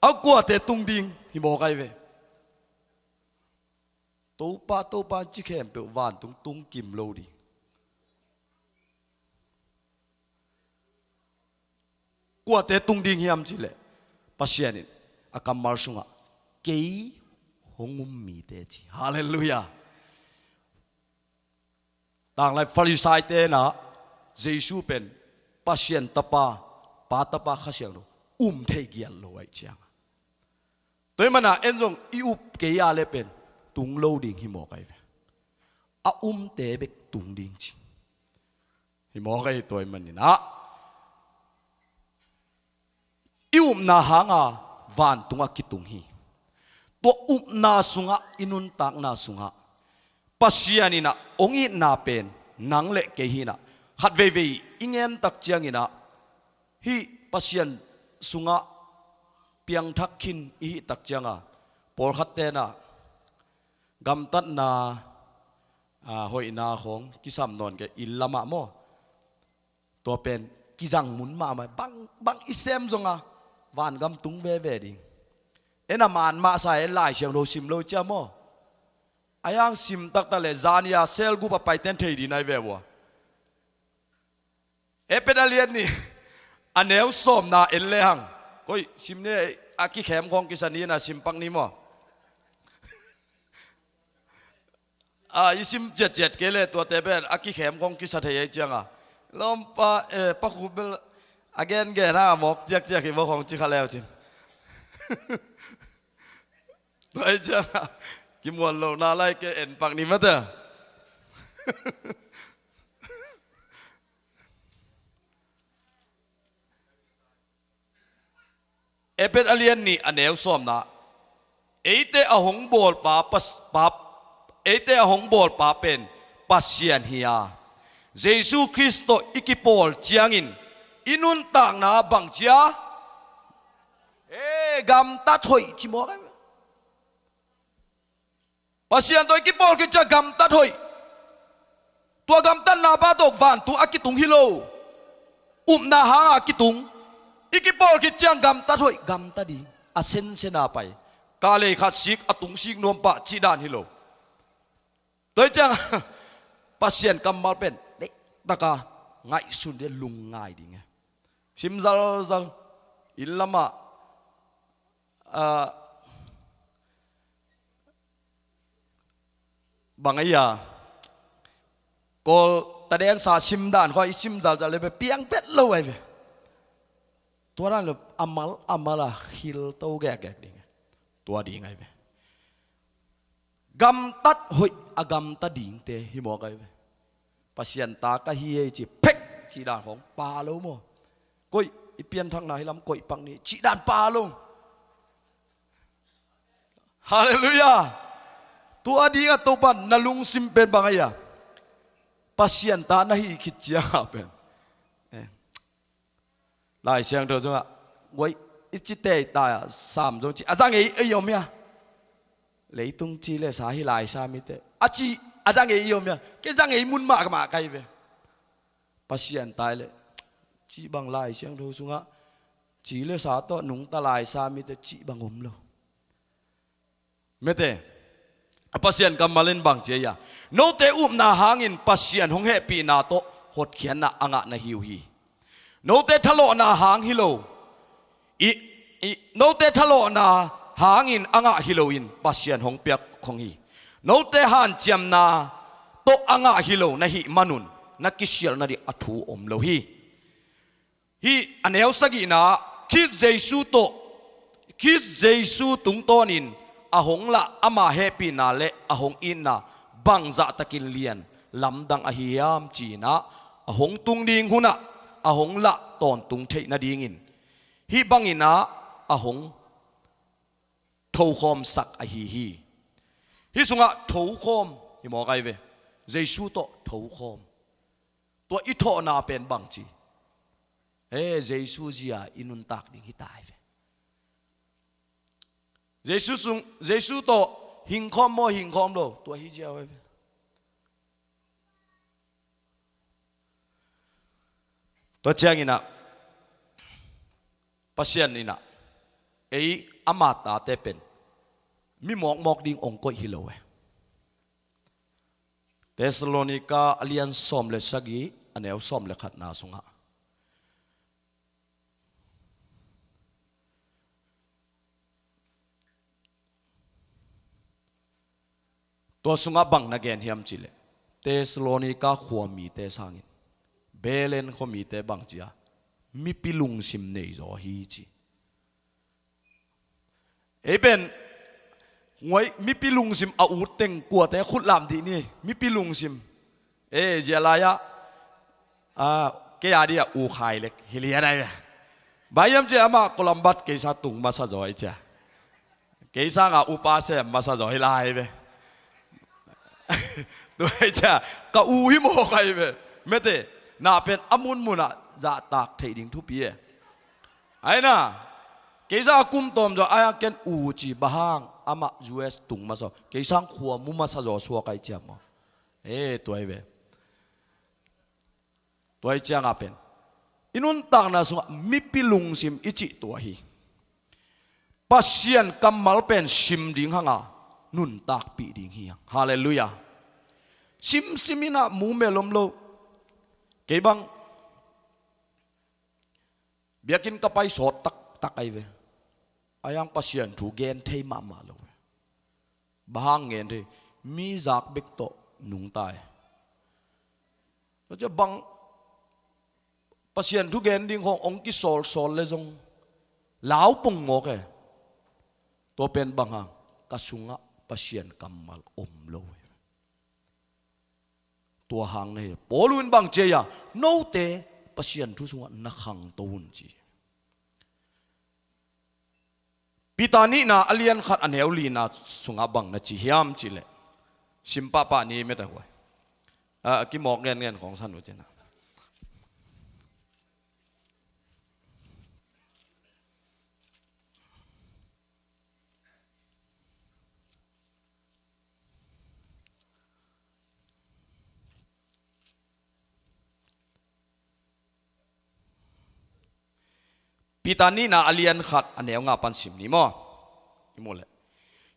A kuate tung ding hi mawk ahi ve. Topa, Topa ci khempeuh vantung tungkim lo ding. Kuate tung ding hiam cih leh Pasian in a kammal sungah kei hong um mite ci. Halleluiah. Tanglai Farisaite in ah Jesu pen Pasian Tapa, Pa Tapa, Kha Siangtho um thei giat lo ahih ciang a, tua ahih manin en zong i up kei a leh pen tung lo ding hi mawk ahi ve. A umte bek tung ding ci hi mawk ahi. Tua ahih manin ah i upna hanga vantung a kitung hi. Tua upna sungah, i nuntakna sungah Pasian in ah hong itna pen nang le kei hi in ah, khat veivei i ngen tak ciangin ah hih Pasian sungah piangthak khin i hih tak ciang a, pawlkhatte in ah gamtatna, a, hoihna khawng kisam nawn kei inn lamah maw? Tua pen kizang mun mahmah, bang, bang i sem zong a vangam tung veve ding. En a man mah sa, en Lai Siangtho sim lo cia maw? A yang sim taktak leh zan a sel gup a paite in thei ding ahi ve ua. Efesa a lian nih a neu sawmna en lehang. Koi sim ni, a kikhem khawng kisa ni, na sim pak ni maw? A, i sim ciatciat kei leh tuate pen a kikhem khawng kisa thei ahih ciang a, lawmpa, eh, Pa Khup bel a gengen a mawk ciakciak hi maw khawng ci kha leu cin. Tua ahih ciang a kimuan lohna lai kei, en pak ni mate. Efesa a lian nih a neu sawmna. Eite a hong bawlpa pas-, pa, eite a hong bawlpa pen Pasian hi a, Jesu Khrist tawh i kipawl ciangin i nuntakna bang cia? E, gamtat hoih ci mawk ahi. Pasian tawh i kipawl khit ciang gamtat hoih. Tua gamtatna pa tawh vantung a kitung hi lo. Upna hanga kitung. I kipawl khit ciang gamtat hoih, gamtat ding. A sensen a pai. Ka lei khat sik, a tung sik nuam pah cih dan hi lo. Tua ahih ciang Pasian kammal pen, nei, taka ngaihsun ding, lungngai ding e. Sim zalzal, inn lamah, ah, bang a ia, Kawl tadensa sim dan khawng i sim zalzal le ve, piang vet lo ai ve. Tua dan lo amal amal a khil to gekgek ding e. Tua ding ai ve. Gamtat hoih a gamta dingte hi mawk ai ve. Pasian ta ka hi ei ci phek cih dan khawng pha lo maw? Koih, i pianthakna hi lam koih pak ni cih dan pha lo. Halleluiah. Tua dingah Topa na lungsim pen bang a ia, Pasian ta na hi khit ciangah pen, eh, Lai Siangtho sungah, guai, i ci tei ta sam zong ci a za ngei ei om hia? Leitung ci le sa hi lai sa mite a ci a za ngei ei om hia? Kei za ngei mun mah ka mah kai ve. Pasian tai le, cih bang Lai Siangtho sungah ci le sa tawh nungta lai sa mite cih bang om lo. Mete, a Pasian kammal in bang ci a ia, note upna hangin Pasian hong hehpihna tawh hotkhiatna a ngah na hi uh hi. Note thalawhna hang hi lo, i, i, note thalawhna hangin a ngah hi loin Pasian hong piak khong hi. Note hanciamna tawh a ngah hi lo na hih manun na kisialna ding a thu om lo hi. Hih a neu sagihna, Khris Jesu tawh, Khris Jesu tungtawnin a hong lah ama hehpihna le a hong itna bangzahtakin lian lamdang ahi hiam ci-inah, a hong tung ding hunah a hong lah tawntung theih nadingin hih banginah a hong thokhawmsak ahi hi. Hih sungah thokhawm hi mawk ai ve. Jesu tawh thokhawm. Tua i thawhna pen bangci? E, Jesu zia i nuntak ding hi ta ai ve. Jesu sung, Jesu tawh hingkhawm maw, hingkhawm lo, tua hi zia ai ve. Tua cianginah Pasian inah ei ama tate pen mi mawkmawk ding ong koih hi lo e. Thessalonika a lian sawm le sagih, a neu sawm le khatna sungah, tua sungah bang na gen hiam cihleh, Thessalonika khuamite sangin Belen khuamite bang cia, mipi lungsim nei zaw hi ci. Ei pen, nguai, mipi lungsim a ut teng kuate khut lam dih ni, mipi lungsim. E, zia lai-ah, a, kei a dia u khai lek hi lian ai ve. Bai hiam cia amah Columbus keisa tung masa zaw ai cia. Keisa nga upa sem masa zaw hi lai ve. Tua ai cia, ka u hi mawk ai ve. Mete, na pen a munmunah zahtak theih ding thupi e. Aina, keisa a kum tawm zaw ai a ken u ci, bang hang amah U S tung masa zaw, keisa khua mu masa zaw suak ai cia maw. E, tua ai ve. Tua ai cianga pen i nuntakna sungah mipi lungsim i cih tua hi. Pasian kammal pen sim ding hanga nuntakpih ding hi hang. Halleluiah. Simsim inah mu mel om lo. Kei bang biakinn ka pai sawt taktak ai ve. Ai ang Pasian thu gen thei mahmah lo ve. Bang hang gen thei, mi zak bek tawh nungta e. Tua cia bang Pasian thu gen ding khawng ong kisawlsawl le zong lau pong mawk e. Tua pen bang hang, ka sungah Pasian kammal om lo e. Tua hang na hi. Paul in bang cia ia, note Pasian thu sungah na khangto un ci. Peter nihna a lian khat a neu lina sungah bang na ci hiam cihleh, sim pahpah ni mete huai. A, kimawk ngenngen khawng san uh cina. Peter nihna a lian khat a neu nga pan sim ni maw. I mu leh,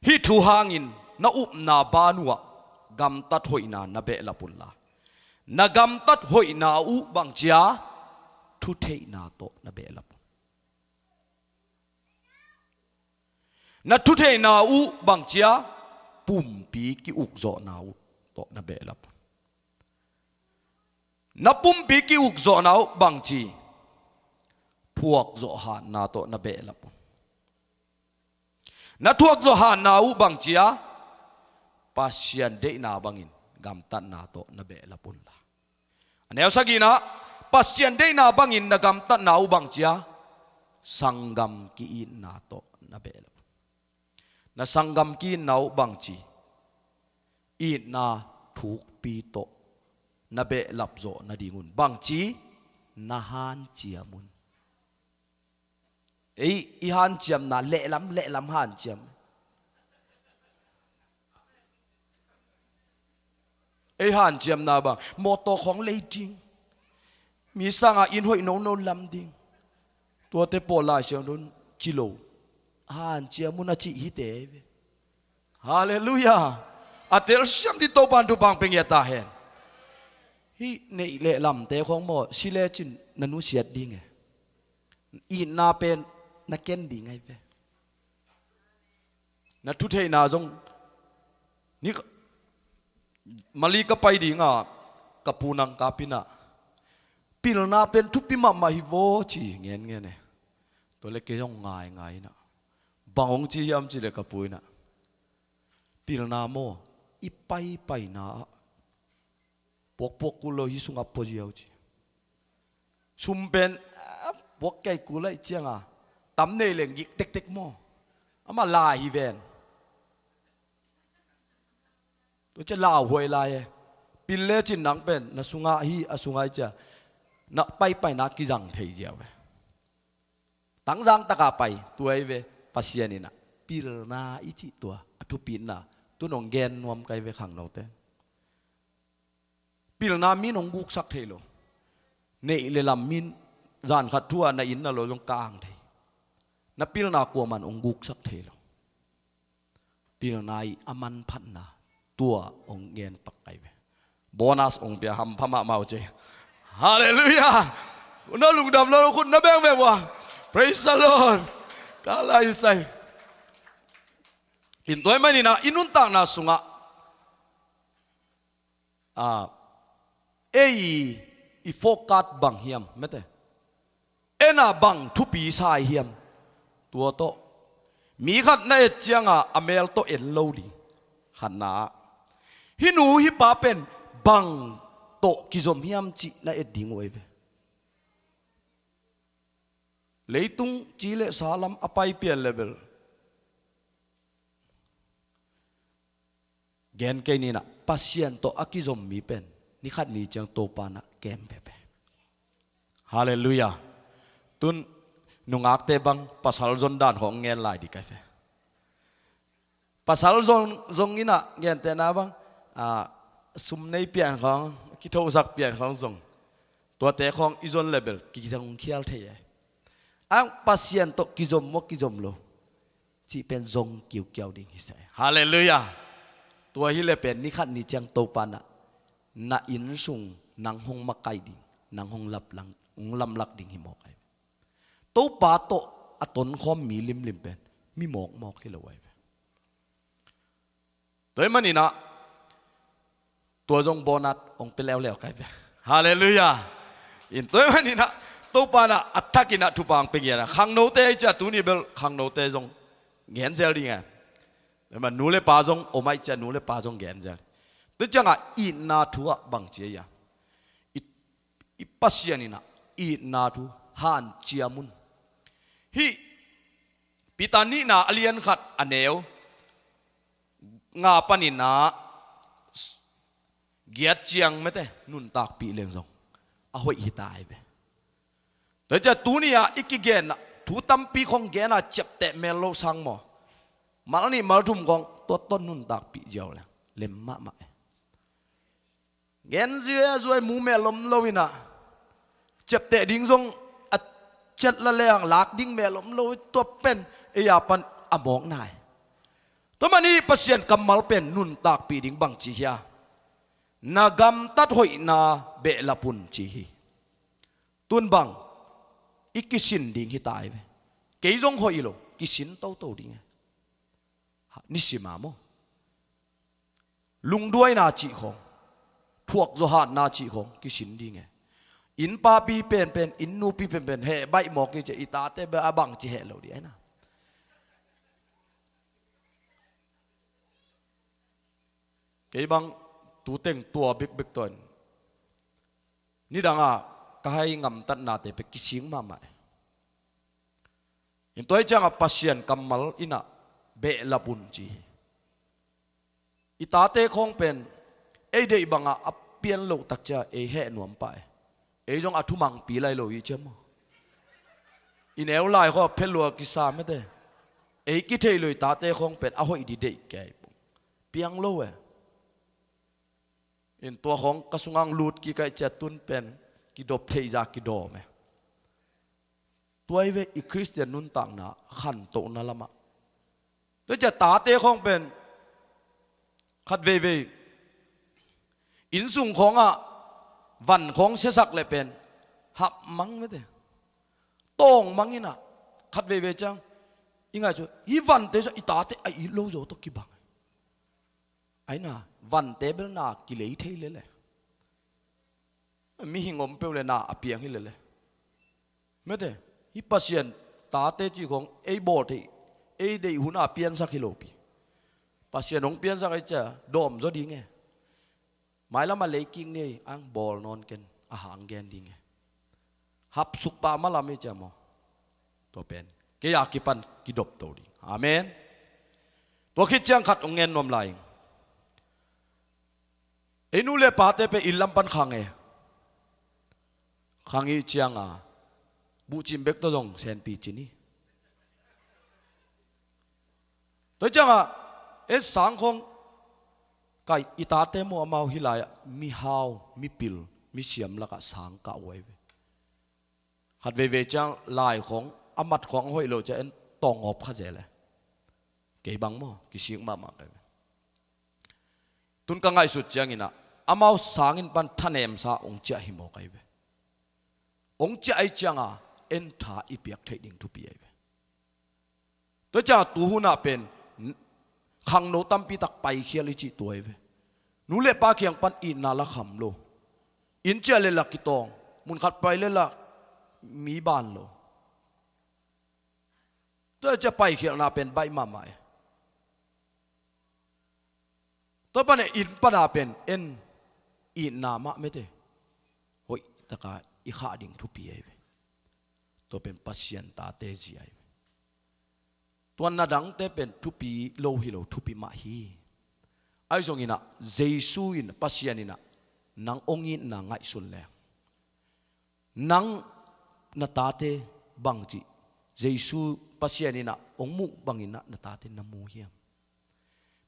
hih thu hangin na upna ban uhah gamtat hoihna na behlap unla, Na gamtat hoihna uh bangcia thutheihna tawh na behlap un. Na thutheihna uh bangcia pumpi ki-ukzawhna uh tawh na behlap un. Na pumpi ki-ukzawhna uh bangci thuakzawh hatna tawh na behlap un. Na thuakzawh hatna uh bangcia Pasian deihna bangin gamtatna tawh na behlap unla. A neu sagihna, Pasian deihna bangin na gamtatna uh bangcia sanggam ki-itna tawh na behlap un. Na sanggam ki-itna uh bangci itna thukpi tawh na behlap zawh nadingun bangci na hanciam un. Ei i hanciamna lehlam lehlam hanciam. Ei hanciamna bang mawtaw khawng lei ding, mi sangah inn hoih nono lam ding, tuate pawl Lai Siangtho ci lo. Hanciam un a cih hite ei ve. Halleluiah. A telsiam ding Topan thupha pia ngiat ta hen. Hih neih leh lamte khawng maw, si lecin na nusiat ding e. Itna pen na ken ding ahi ve. Na thutheihna zong ni ka, Mali ka pai dinga ka pu nang kapinah pilna pen thupi mahmah hi vaw ci ngenngen e. Tua le kei zong ngaingai inah bang hong ci hiam ci le ka pu inah pilna maw i paipaina ah puakpuak kul lo hi sungah pua ziau ci. Sum pen ah, puak kei kul aih cianga tam nei le ngik tektek maw? Amah lai hi ven. Tua cia lauhuai lai e. Pil le cin nang pen na sungah hi a sungah hi cia na paipaina kizang thei ziau e. Tangzang taka pai tua i ve. Pasian inah pilna i cih tua a thupitna tun hong gen nuam kai ve khangnote. Pilna min hong guksak thei lo. Neih le lam min zan khat thu-ah na inn na lo zong kang thei. Na pilna kuaman hong guksak thei lo. Pilna i a manphatna tua hong gen pak kai ve. Bonus hong pia hampha mahmah uh ce. Halleluiah. Khut na lungdam lo khut na beng ve ua. Praise the Lord. Ka lai sai. In tua i maninah i nuntakna sungah a ei i focus bang hiam mete? Ena bang thupi sa i hiam? Tua tawh mi khat na et cianga a mel tawh en lo ding. Khatna ah hih nu hih pa pen bang tawh kizom hiam cih na et ding uh ei ve. Leitung ci le sa lam a pai pian le bel gen kei ninah Pasian tawh a kizom mi pen ni khat ni ciang Topa nah kem veve. Halleluiah. Tun nungakte bang pasal zon dan khawng ngen lai dih kai ve. Pasal zong, zong inah gentehna bang a sum nei pian khawng kithosak pian khawng zong tuate khawng i zon le bel kizong khial thei e. Ang Pasian tawh kizom maw kizom lo cih pen zong kiukiau ding hi sa e. Halleluiah. Tua hi le pen ni khat ni ciang Topa nah na inn sung nang hong makaih ding, nang hong laplang, hong lamlak ding hi mawk ai ve. Topa tawh a tonkhawm mi limlim pen mi mawkmawk hi lo ai ve. Tua i maninah tua zong bonus hong pia leuleu kai ve. Halleluiah. In tua i maninah Topa nah a thakinah thupha hong pia ngiat a khangnote i cia tuni bel khangnote zong gen zel ding e. Tua i man nu le pa zong om a i cia nu le pa zong gen zel. Tua ciangah itna thu ah bang cia i a i, i Pasian inah itna thu hanciam un. Hih Peter nihna a lian khat a neu nga paninah giat ciang mete nuntakpih leng zong a hoih hi ta ai ve. Tua i cia tuni-ah i kigen ah thu tampi khong gen a ciapteh mel lo sang maw? Mal nih mal thum khong tua ton nuntakpih ziau leng lem mahmah e. Gen zuai zuai mu mel om lo inah ciapteh ding zong a ciat la leng lak ding mel om lo tua pen ei a pan a mawk nai. Tua man i Pasian kammal pen nuntakpih ding bang ci hia? Na gamtat hoihna behlap un ci hi. Tun bang i kisin ding hi ta ei ve. Kei zong hoih lo, kisin toto ding e. Ha, nisima maw? Lungduaina cih khawng, thuakzawh hatna cih khawng kisin ding e. Inn papi penpen, inn nupi penpen heh baih mawk hi ci a, i tate bel a bang ci heh lo ding ei na. Kei bang tuteng tua bikbik tuan nidangah ka hai ngamtatnate pek kising mahmah e. In tua hi ciangah Pasian kammal innah behlap un ci hi. I tate khawng pen ei deih bangah a pian loh takcia ei heh nuam pah e. Ei zong a thumangpi lai lo hi cia maw? I neu lai khaw a phelua kisa mete. Ei kithei lo i tate khawng pen a hoih di deih kei. Piang lo e. In tua khawng ka sungang lut kikaih cia tun pen kidop theihza kidawm e. Tua hi ve i Khristian nuntakna khantohna lamah. Tua cia tate khawng pen khat veivei innsung khawngah van khawng siasak le pen hap mang mete. Tawng mang innah khat veivei ciang i ngaih cu hi vante cu i tate a it lo zaw tawh kibang. Aina vante bel na kilei thei lele. Mihing om peuh le na a piang hi lele. Mete, hi Pasian tate cih khawng ei bawl theih, ei deih hun a piansak hi lopi. Pasian hong piansak ei cia dawm zaw ding e. Mailam a leikik ni ei ang bawl nawn ken a hang gen ding e. Hapsuk pah malam ei cia maw? Tua pen kei a kipan kidop to ding. Amen. Tua khit ciang khat hong ngen nuam lai ing. Ei nu le pate pe inn lam pan khang e. Khang i cianga buhcim bek tawh zong senpi cin hi. Tua ciangah ei sang khawng kai i tate maw amau hi lai-ah mihau, mipil, misiam lakah sang kah uh ahi ve. Khat veivei ciang lai khawng a mat khawng a hoih lo ciah en tawng awp kha zel e. Kei bang maw kisik mahmah kai ve. Tun ka ngaihsut cianginah amau sangin pan thanemsa ong ciah hi maw kai ve. Ong ciah ahi cianga en tha i piak theih ding thupi ahi ve. Tua cianga tuhunah pen khangno tampi tak paikhial i cih tua ahi ve. Nu le pa kiang pan itna la kham lo. Inn ciah le la kitawng, munkhat pai le la mi ban lo. Tua cia paikhialhna pen baih mahmah e. Tua pan e inn pana pen en itna mah mete hoih taka i khah ding thupi ahi ve. Tua pen Pasian tate zia ahi ve. Tua na dangte pen thupi lo hi lo thupi mah hi. Ahi zonginah Jesu in Pasian inah nang ong itna ngaihsun leng nang na tate bangci Jesu Pasian inah ong muh banginah na tate na mu hiam?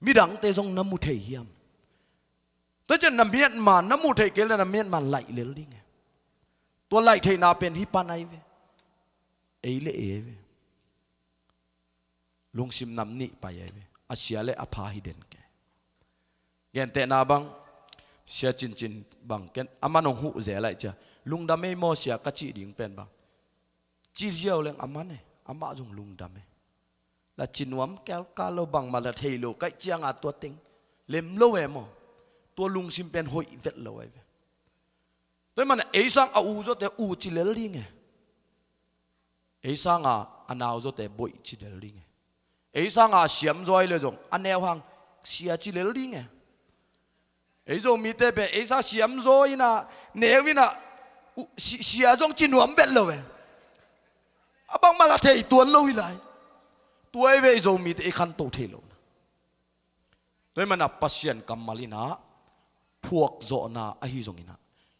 Midangte zong na mu thei hiam? Tua cian na miatma na mu thei kei le na miatma laih lel ding e. Tua laih theihna pen hi pan ahi ve. Ei le ei ahi ve. Lungsim nam nih pai ahi ve. A sia le a pha hi den ke. Gentehna bang sia cincin bang ken a man hong huh zel aih cia lungdam ei maw sia ka cih ding pen bang. Ci ziau leng a man e amah zong lungdam e. La ci nuam kelkal lo bangmah la thei lo kaih cianga tua teng lem lo e maw? Tua lungsim pen hoih vet lo ahi ve. Tua hi mana ei sang a u zawte u ci lel ding e. Ei sanga a nau zawte boih ci lel ding e. Ei sanga a siam zaw ahi le zong a neu hang sia ci lel ding e. Ei Zomite pen ei sa siam zaw ina neu ina sia zong ci nuam bet lo e. A bangmah la thei tuan lo hi lai. Tua ei ve ei Zomite ei khanto thei lo na. Tua hi mana Pasian kammal ina phuakzawhna ahi zongina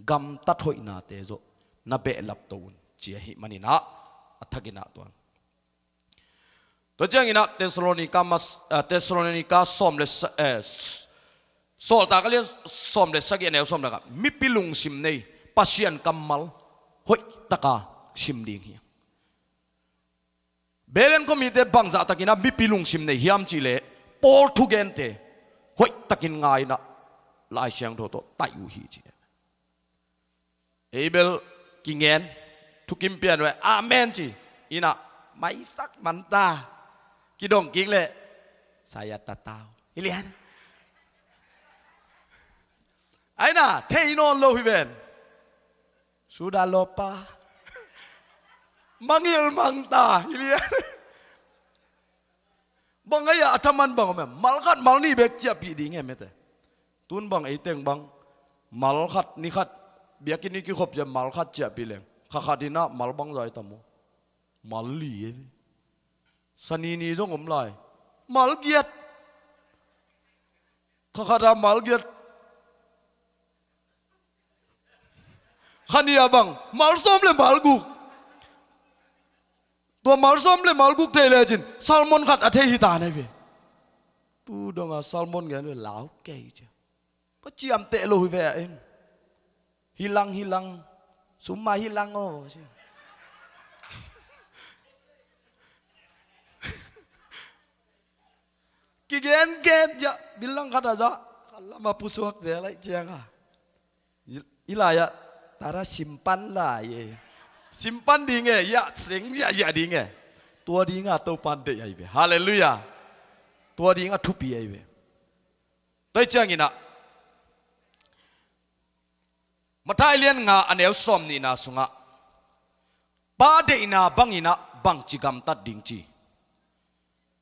gamtat hoihnate zawh na behlap to un ci ahi manina a thakina tuan. Tua ciangina Thessalonika mas, eh, Thessalonika sawm le sa, eh, s-, Sawltak a lian sawm le sagih a neu sawm le nga mipi lungsim nei Pasian kammal hoihtaka sim ding hi. Belen khuamite bangzahtakina mipi lungsim nei hiam cihleh Paul thugente hoihtakin ngaina Lai Siangtho tawh taih uh hi ci. Abel kingen, thukim pian uh e, amen ci. Innah maisak manta, kidong kik leh saya tatau hi lian. Aina thei nawn lo hi ven. Suda lopa mangil mangta hi lian. Bang aia a thaman bang om em? Mal khat mal nih bek ciahpih ding em ete. Tun bang eiteng bang mal khat ni khat, biakinn i kikhop ciah mal khat ciahpih leng, kha khat innah mal bang zai tam uh? Mal li e. Sanini zong om lai, mal giat. Kha khat a mal giat. Kha nih a bang mal sawm le mal guk. Tua mal sawm le mal guk thei lecin salmon khat a thei hi ta na ve. Tu donga salmon ngen ve lau kei cia. Pa ciam teh lo hi ve a in. Hilang hilang. Summa hilang o. Kigen gen ya bilang khat a za khat lama pusuak ze lai cianga. I lai ah tara simpan lai e. Simpan ding e, ya seng ya ya ding e. Tua dinga Topan deih ai ve. Halleluiah. Tua dinga thupi ai ve. Tua cianginah Matthai lian nga a neu sawm nihna sungah pa deihna banginah bangci gamtat ding ci.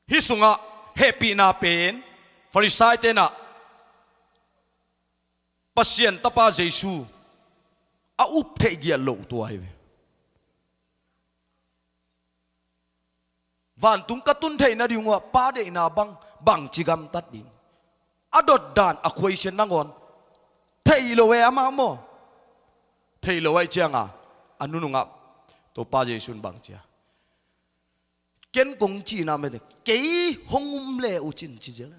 Hih sungah hehpihna pen Farisai tenah Pasian tapa Jesu a up theih giat loh tua hi ve. Vantung ka tun theih nading uh ah pa deihna bang bangci gamtat ding? A dotdan a question nangawn thei lo e amah maw? Thei lo aih cianga a nunungah Topa Jesu in bangcia ken kong cihna mete kei hong um le uh cin ci zial.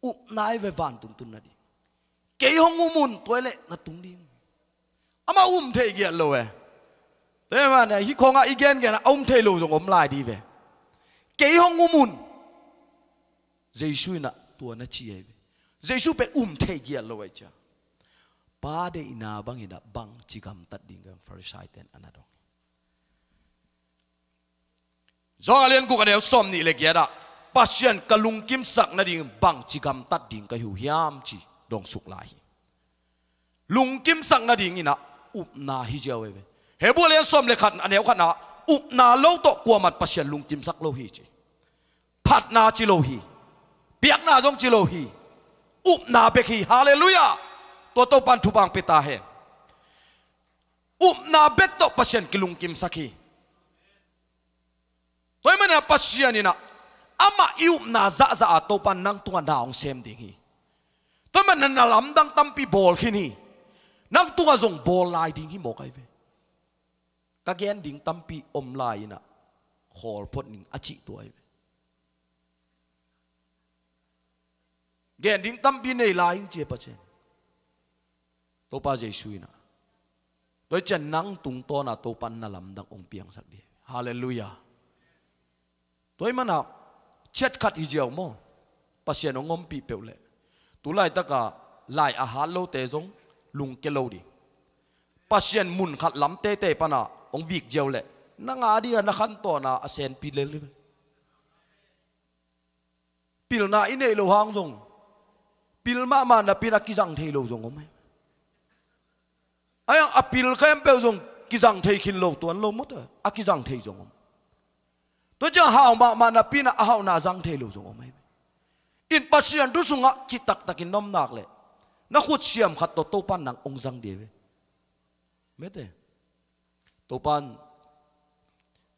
Upna i ve vantung tun nading. Kei hong um un tua i leh na tung ding. Amah um thei giat lo e. Tua hi mah ne hih khawngah i gengen a um thei lo zong om lai di ve. Kei hong um un. Jesu inah tua na ci ahi ve. Jesu pen um thei giat lo ahi cia. Pa deihna banginah bangci gamtat ding ka Farisai ten a na dong. Johan a lian guk a neu sawm nih le giatah Pasian ka lungkimsak nading bangci gamtat ding ka hi uh hiam ci dongsuk lai hi. Lungkimsak nadinginah upna hi ziau e ve. Hebru a lian sawm le khat a neu khatna upna lo tawh kuaman Pasian lungkimsak lo hi ci. Phatna ci lo hi. Piakna zong ci lo hi. Upna bek hi. Halleluiah. Tua Topan thupang pia ta hen. Upna bek tawh Pasian kilungkimsak hi. Tua hi manah Pasian inah amah i upna zahzah a Topan nang tungah na hong sem ding hi. Tua hi manah na lamdang tampi bawl khin hi. Nang tungah zong bawl lai ding hi mawk ahi ve. Ka gen ding tampi om lai inah khawl phot ning a cih tua ahi ve. Gen ding tampi nei lai in cia Pasian. Topa Jesu inah tua i cian nang tungtawna Topan na lamdang hong piangsak dih. Halleluiah. Tua i manah ciat khat hi ziau maw? Pasian hong ompih peuh leh tu laitaka lai a hat lote zong lungke lo dih. Pasian mun khat lam teitei pana hong vik ziau leh na nga dih a na khantawn a a senpi lel dih. Pilna i neih loh hang zong pil mahmah napi in a kizang thei lo zong om e. Ahi hang a pil khempeuh zong kizang thei khin lo tuan lo mawte a kizang thei zong om. Tua ciang hau mahmah napi in a hauhna zang thei lo zong om e. In Pasian thu sungah cih taktakin na om nak leh na khut siam khat tawh Topan nang hong zang dih e. Mete Topan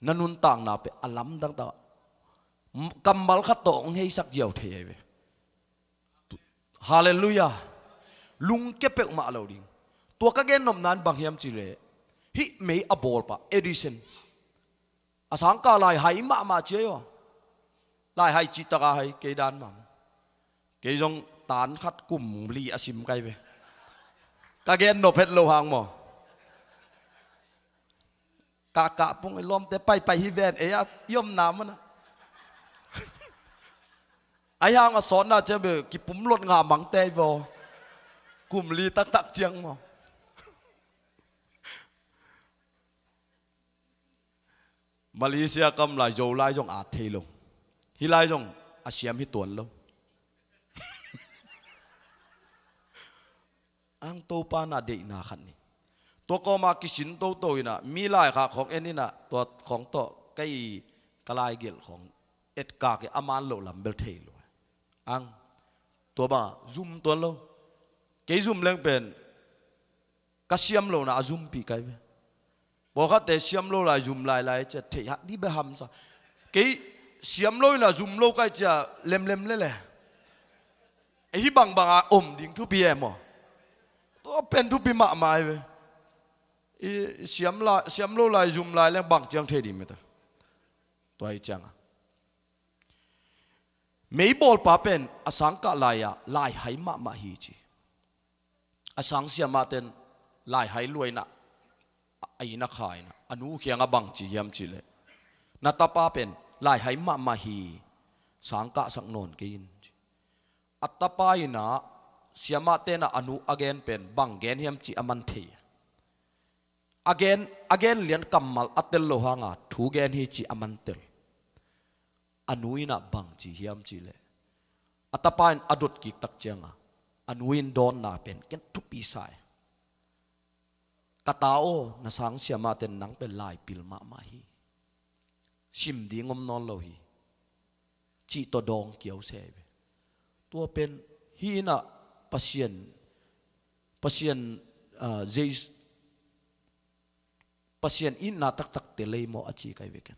na nuntakna pen a lamdang ta kammal khat tawh hong heisak ziau thei ahi ve. Halleluiah. Lungke peuhmah lo ding. Tua ka gen nopna in bang hiam cih leh hih mei a bawlpa Edison a sangkah lai hai mahmah ci ahi aw. Lai hai cihtak a hai kei dan mah. Kei zong tan khat kum li a sim kai ve. Ka gen nop het lo hang maw? Kahkah pung i lawmte paipai hi ven ei a i omna manah. Ahi hang a sawtna ciang bel kipumlot ngah mangte hi vaw. Kum li taktak ciang maw. Malaysia kam lai Zolai zong at thei lo. Hih lai zong a siam hi tuan lo. Ang Topa na deihna khat ni. Tua kawma kisin toto inah mi laikhak khawng en inah tua khawng tawh kei ka laigelh khawng etkak i a man loh lam bel thei lo. Ang tua bang zum tuan lo. Kei zum leng pen ka siam lohna a zumpi kai ve. Pawlkhatte siam lo lai zum lailai cia theih hak dih bek hamsa. Kei siam lo inah zum lo kai cia lemlem lele. Hih bangbang a om ding thupi e maw? Tua pen thupi mahmah hi ve. I siam lai, siam lo lai zum lai leng bang ciang thei ding mete. Tua hi cianga meibawlpa pen a sangkah lai-ah laihai mahmah hi ci. A sangsiamah ten laihai luainah a inn a khainah a nu khiangah bang ci hiam cihleh, na tapa pen laihai mahmah hi, sangkahsak nawn kei in ci. A tapa inah siamah tenah a nu a gen pen bang gen hiam ci a man thei. A gen, a gen lian kammal a tel lo hanga thu gen hi ci a man tel. A nu inah bang ci hiam cihleh, a tapa in a dot kik tak cianga a nu in dawnna pen ken thupi sa e. Ka ta aw, na sangsiamah ten nang pen laipil mahmah hi. Sim ding om nawn lo hi. Cih tawh dawng kiau se hi ve. Tua pen hih inah Pasian, Pasian, ah, Jesu, Pasian itna taktak te lei maw a ci kai veken.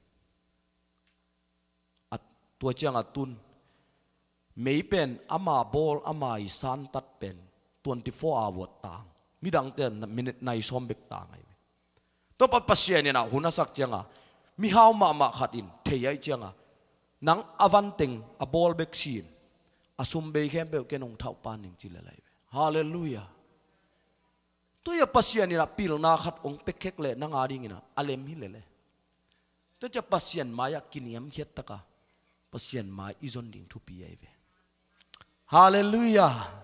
A tua cianga tun mei pen ama bawl ama i santat pen twenty four hour tang. Midangte minute nai sawm bek tang ahi. Tua pa Pasian inah hun a sak cianga mihau mahmah khat in thei ahi cianga nang a vanteng a bawl bek sin a sum bei khempeuh ken hong thauh pan ning ci lelai ve. Halleluiah. Tua hi a Pasian inah pilna khat hong pekhek leh nang a dinginah a lem hi lele. Tua cia Pasian mai-ah kiniamkhiat taka Pasian mai i zon ding thupi ahi ve. Halleluiah.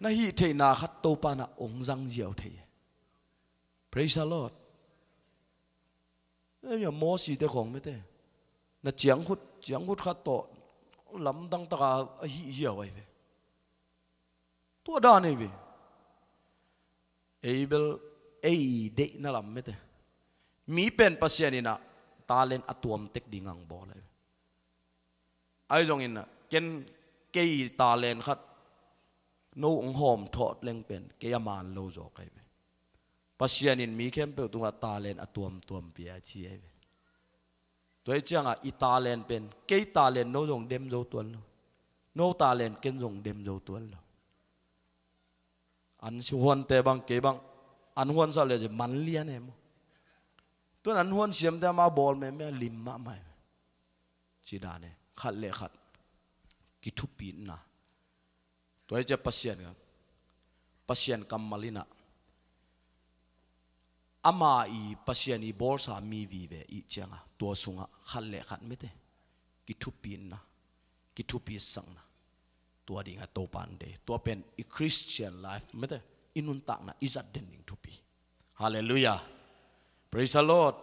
Na hih theihna khat Topa na hong zang ziau thei. Praise the Lord. Ei a Mosi te khawng mete na ciangkhut, ciangkhut khat tawh lamdang taka a hih hiau ahi ve. Tua dan ei ve. Ei bel ei deihna lam mete. Mi pen Pasian inah talent a tuamtek ding ang bawl ahi ve. Ahi zongin ken kei talent khat no hong hawm thawt leng pen kei a man lo zaw kai ve. Pasian in mi khempeuh tungah talent a tuamtuam pia ci ahi ve. Tua hi ciangah i talent pen kei talent no zong dem zo tuan lo. No talent ken zong dem zo tuan lo. An huante bang kei bang an huansak le man lian e maw? Tuan an huan siamte ama bawl meme a lim mahmah e. Ci dan e khat le khat kithupitna. Tua hi cia Pasian ka, Pasian kammal inah ama i Pasian i bawlsa mi vive i cianga tua sungah khat le khat mete kithupitna, kithupitsakna. Tua dinga Topa in deih. Tua pen i Christian life mete i nuntakna i zat den ding thupi. Halleluiah. Praise the Lord.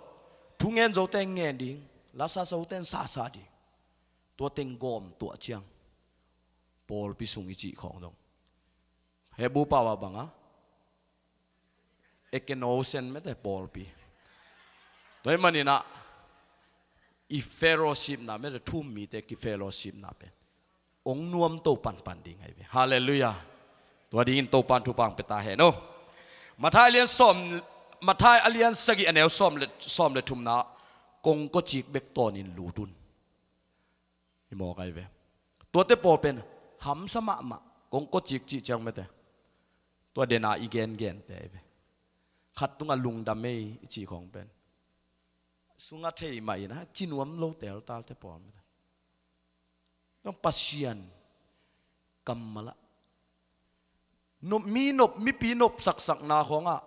Thungen zote ngen ding, lasa zote sasa ding. Tua teng gawm tuah ciang pawlpi sung i cih khawng dong. Hebru pau a banga ekkenosen mete pawlpi. Tua hi maninah i fellowshipna mete thu-um mite ki fellowshipna pen ong nuam to panpan ding ahi ve. Halleluiah. Tua dingin Topan thupang pia ta hen aw. Mathai a lian sawm, Mathai a lian sagih a neu sawm le, sawm le thumna kongkocik bek tawnin lut un. I mawk ahi ve. Tuate pawl pen hamsa mahmah kongkocik cih ciang mete. Tua dena i gengente ahi ve. Khat tungah lungdam ei i cih khawng pen sungah thei mah inah ci nuam lo teltalte pawl mete. Zong Pasian kammalah nop, mi nop, mipi nop saksakna khawngah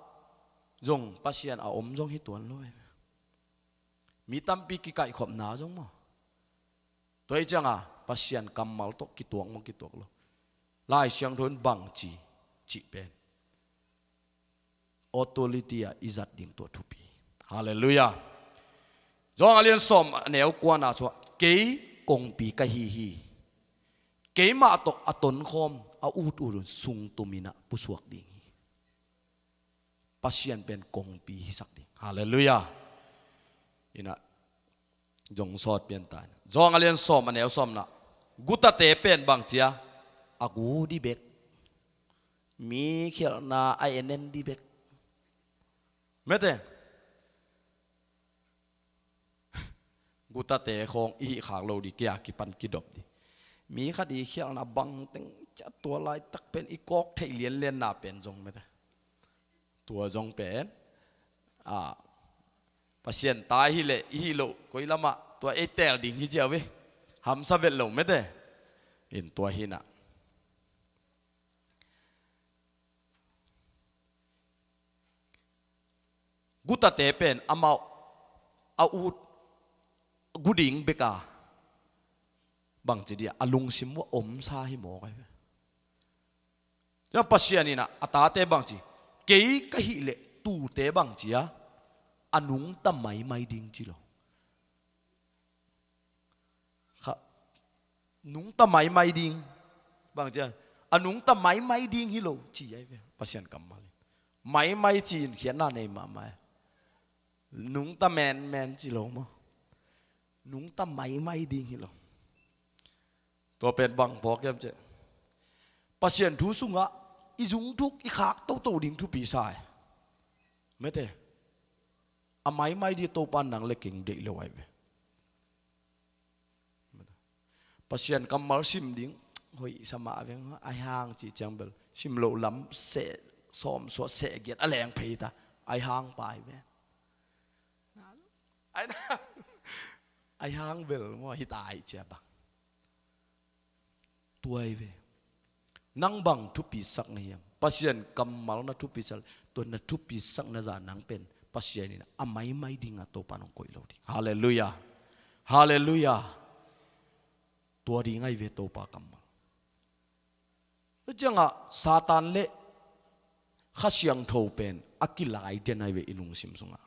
zong Pasian a om zong hi tuan lo e. Mi tampi kikaihkhopna zong maw? Tua hi cianga Pasian kammal tawh kituak maw, kituak lo? Lai Siangtho in bangci cih pen authority ah i zat ding tua thupi. Halleluiah. Johan a lian sawm a neu kuana sungah, "Kei kongpi ka hi hi. Keimah tawh a tonkhawm a ut ut un sungtum in ah pusuak ding hi." Pasian pen kongpi hisak ding. Halleluiah. Ina, zong sawt pian ta in. Johan a lian sawm a neu sawmna, gutate pen bangci a, a gu dih bek, mi khialhna a en en dih bek. Mete, gutate khawng i hih khak lo dih, kei a kipan kidop dih. Mi khat i khialhna bangteng ciah, tua laitak pen i kawk theih lianlianna pen zong mete. Tua zong pen, a, Pasian ta i hih leh i hih loh koi lamah tua ei teel ding hi ziau hi. Hamsa vet lo mete. In tua hi na. Gutate pen amau a ut gu ding bek a, bangci dih a, a lungsim uh a omsa hi mawk ahi ve. Tua Pasian in ah a tate bangci, kei ka hih leh tuute bangci a, a nungta maimai ding ci lo. Kha, nungta maimai ding. Bangci a, a nungta maimai ding hi lo ci ahi ve, Pasian kammal in. Maimai ci in khiatna nei mahmah e. Nungta menmen ci lo maw? Nungta maimai ding hi lo. Tua pen bang phawk hiam cih leh, Pasian thu sungah i zungthuk i khak toto ding thupi sa e. Mete, a maimai dih Topa nang le kei deih lo ahi ve. Pasian kammal sim ding hoih sa mah veng, ahi hang cih ciang bel sim loh lam seh sawm suah seh giat a leng phei ta, ahi hang pai ve. Ahi hang bel maw, hi ta ahi cia bang. Tua ahi ve. Nang bang thupisak na hiam? Pasian kammal na thupisak, tua na thupisakna zah nang pen Pasian in a maimai dingah Topa nong koih lo ding. Halleluiah. Halleluiah. Tua ding ahi ve Topa kammal. Tua ciangah Satan le Kha Siangtho pen a kilai den ahi ve i lungsim sungah.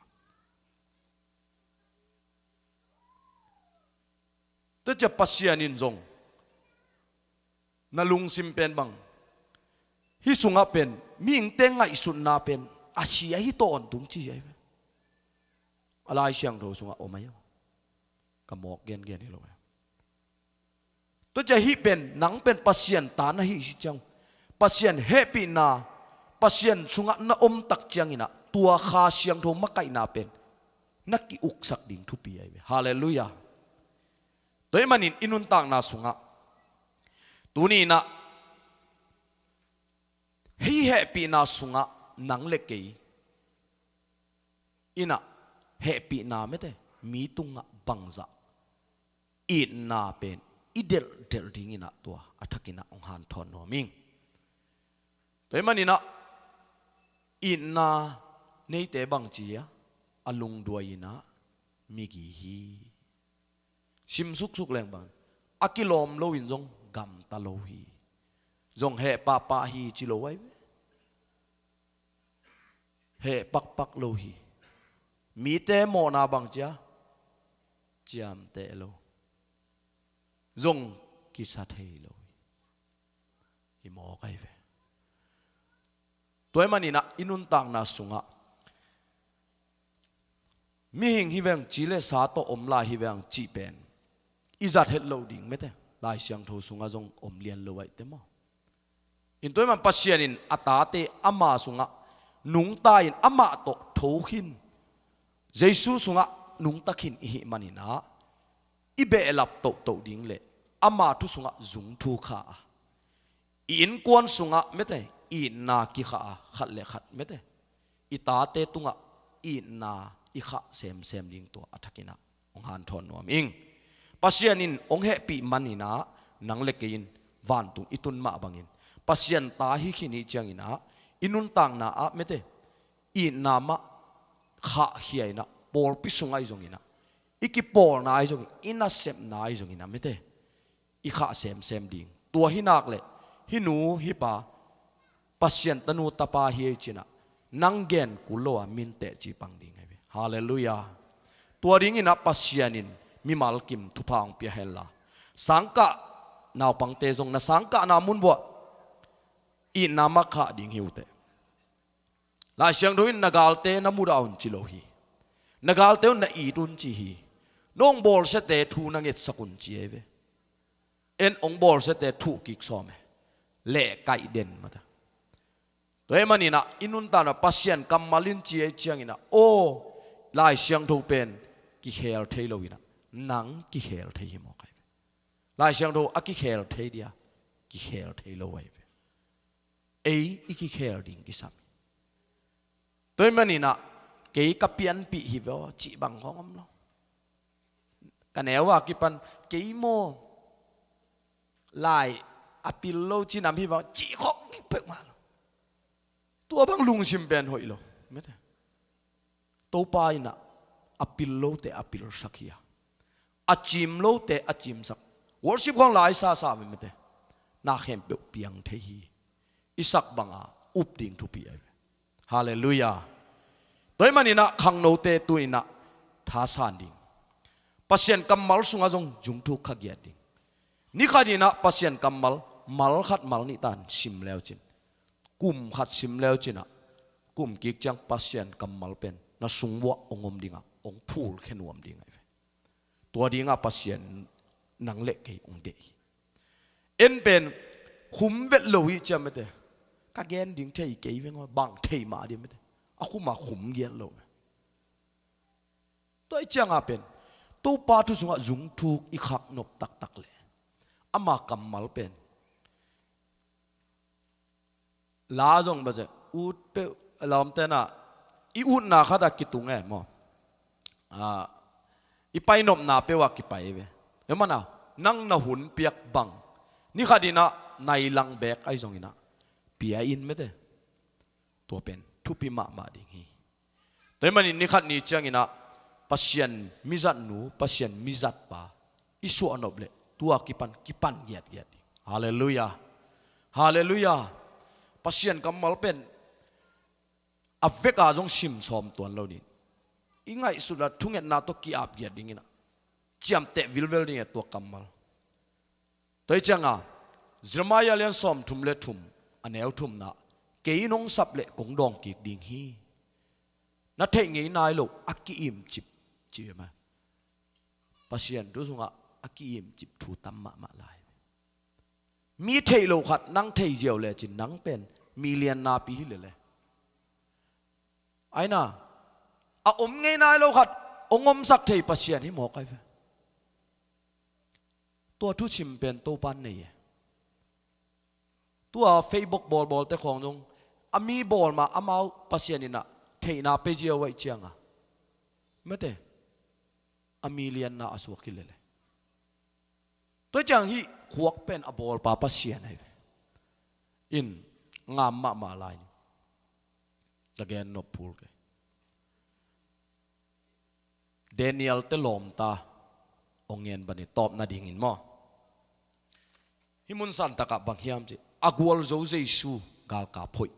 Tua ciah Pasian in zong na lungsim pen bang, hih sungah pen mihingte ngaihsutna pen a sia hi tawntung ci ahi ve. A Lai Siangtho sungah om ahi aw. Ka mawk gengen hi lo ahi. Tua ciah hih pen, nang pen Pasian ta na hih si ciang, Pasian hehpihna, Pasian sungah na om tak ciangin ah tua Kha Siangtho makaihna pen na ki-uksak ding thupi ahi ve. Halleluiah. Tua ahih manin i nuntakna sungah tuni in ah hih hehpihna sungah nang le kei in ah hehpihna mete, mi tungah bangzah itna pen i delhdelh dingin ah tua a thakin ah hong hanthawn nuam ing. Tua ahih manin ah itna neite bangci a, a lungduai in ah migi hi. Sim suksuk leng bang, a kilawm loin zong gamta lo hi. Zong heh pahpah hi ci lo ahi ve. Heh pakpak lo hi. Mite mawhna bangci a, ciamteh lo. Zong kisa thei lo hi. Hi mawk ahi ve. Tua ahih manin ah i nuntakna sungah mihing hi veng, ci le sa tawh om lai hi veng cih pen i zat het loh ding mete. Lai Siangtho sungah zong om lian lo ahi te maw? In tua ahih man Pasian in a tate ama sungah nungta in amah tawh tho khin, Jesu sungah nungta khin i hih manin ah i behlap tohtoh ding le ama thu sungah zung thu kha a, i innkuan sungah mete, itna kikha a, khat le khat mete, i tate tungah itna i khah semsem ding tua a thakin ah hong hanthawn nuam ing. Pasian in hong hehpih manin ah nang le kei in vantung i tun mah bangin Pasian ta hi khin i hih ciangin ah i nuntakna ah mete, itna mah khahkhia in ah, pawlpi sung ahi zongin ah, i kipawlna ahi zongin, i nasepna ahi zongin ah mete, i khah semsem ding. Tua hi nak leh hih nu hih pa Pasian tanu tapa hi ei cinah nang gen kul lo a min teci pang ding ahi ve. Halleluiah. Tua dinginah Pasian in mimal kim thupha hong pia henla, sangkah naupangte zong na sangkahna mun vuah itna mah khah ding hi uh teh. Lai Siangtho in na galte na mudah un ci lo hi. Na galte un na it un ci hi. Nong bawlsiate thu na ngetsak un ci ahi ve. En hong bawlsiate thuh kik sawm e. Leh kaih den mata. Tua ahih maninah i nuntakna Pasian kammal in ci ahi cianginah aw, Lai Siangtho pen kikhel thei loinah nang kikhel thei hi mawk ahi ve. Lai Siangtho a kikhel thei dia kikhel thei lo ahi ve. Ei i kikhel ding kisam hi. Tua ahih maninah kei ka pianpih hi ve aw cih bang khawng om lo. Ka neu a kipan kei maw lai a pil lo cinam hi bang cih khawng peuhmah lo. Tua bang lungsim pen hoih lo. Mete. Topa inah a pil lote a pilsak hi a, a cim lote a cimsak. Worship khawng lai sasa ve mete. Na khempeuh piang thei hi. I sak banga up ding thupi ahi ve. Halleluiah. Tua ahih maninah khangnote tuninah thasan ding. Pasian kammal sungah zong zungthuk kha giat ding. Nikhat inah Pasian kammal mal khat mal nih tan sim leucin, kum khat sim leucinah kum kik ciang Pasian kammal pen na sung vuah hong om dingah hong phulkhia nuam ding ahi ve. Tua dingah Pasian nang le kei hong deih hi. En pen khum vet lo hi ciam mete. Ka gen ding thei kei veng aw bang thei mah ding mete. A khum a khum giat lo ve. Tua i cianga pen Topa thu sungah zungthuk i khak nop taktak le ama kammal pen la zong ba ze ut peuh lawmtena i utna khata kitung e maw? Ah, i painopna peuh a kipai ve. Emana nang na hun piak bang nikhat inah nai lang bek ahi zonginah pia in mete. Tua pen thupi mahmah ding hi. Tua ahih manin nikhat ni cianginah Pasian mizatnu Pasian mizatpa i suahnop leh tua kipan kipan giatgiat ding. Halleluiah. Halleluiah. Pasian kammal pen a veka zong sim sawm tuan lo ding. I ngaihsutna thungetna tawh ki-ap giat dinginah ciamteh vilvel ding e tua kammal. Tua hi cianga Jeremiah lian sawmthum le thum a neu thumna kei in hong sap le kong dawng kik ding hi. Na theih ngei nai lo a ki-im cip ci ve ma. Pasian thu sungah a ki-im cip thu tam mahmah lai. Mi theih lo khat nang thei ziau lecin nang pen mi lian napi hi lele. Aina a om ngei nai lo khat hong omsak thei Pasian hi mawk ai ve. Tua thusim pen Topan nei e. Tua Facebook bawlbawlte khawng zong a mi bawl ma amau Pasian inah theihna pe ziau aih cianga mete a mi lianna a suak hi lele. Tua ciang hih khuak pen a bawlpa Pasian ahi ve. In ngam mahmah lai ni. Ka gen nop phul kei. Daniel te lawmta hong ngen bani tawp nadingin maw? Hih mun santakah bang hiam cih a gualzo Jesu galkap hoih.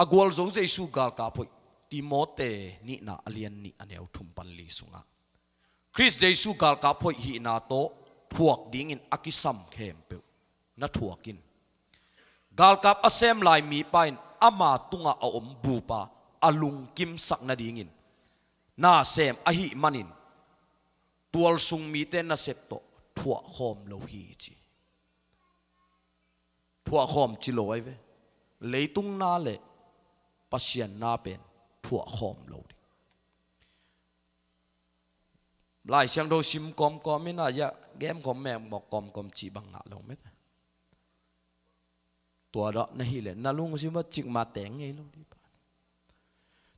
A gualzo Jesu galkap hoih Timote nihna a lian nih a neu thum pan li sungah Khrist Jesu galkap hoih hihna tawh thuak dingin a kisam khempeuh na thuak in. Galkap a sem lai mipa in ama tungah a om bupa a lungkimsak nadingin nasem ahih manin tualsung mite nasep tawh thuahkhawm lo hi ci. Thuahkhawm ci lo ai ve. Leitung na le Pasian na pen thuahkhawm lo ding. Lai Siangtho sim kawmkawm in a ya game kawm mekmawk kawmkawm cih bang ngah lo met. Tua dah na hih le na lungsim a cikmah teng ngei lo dih pa.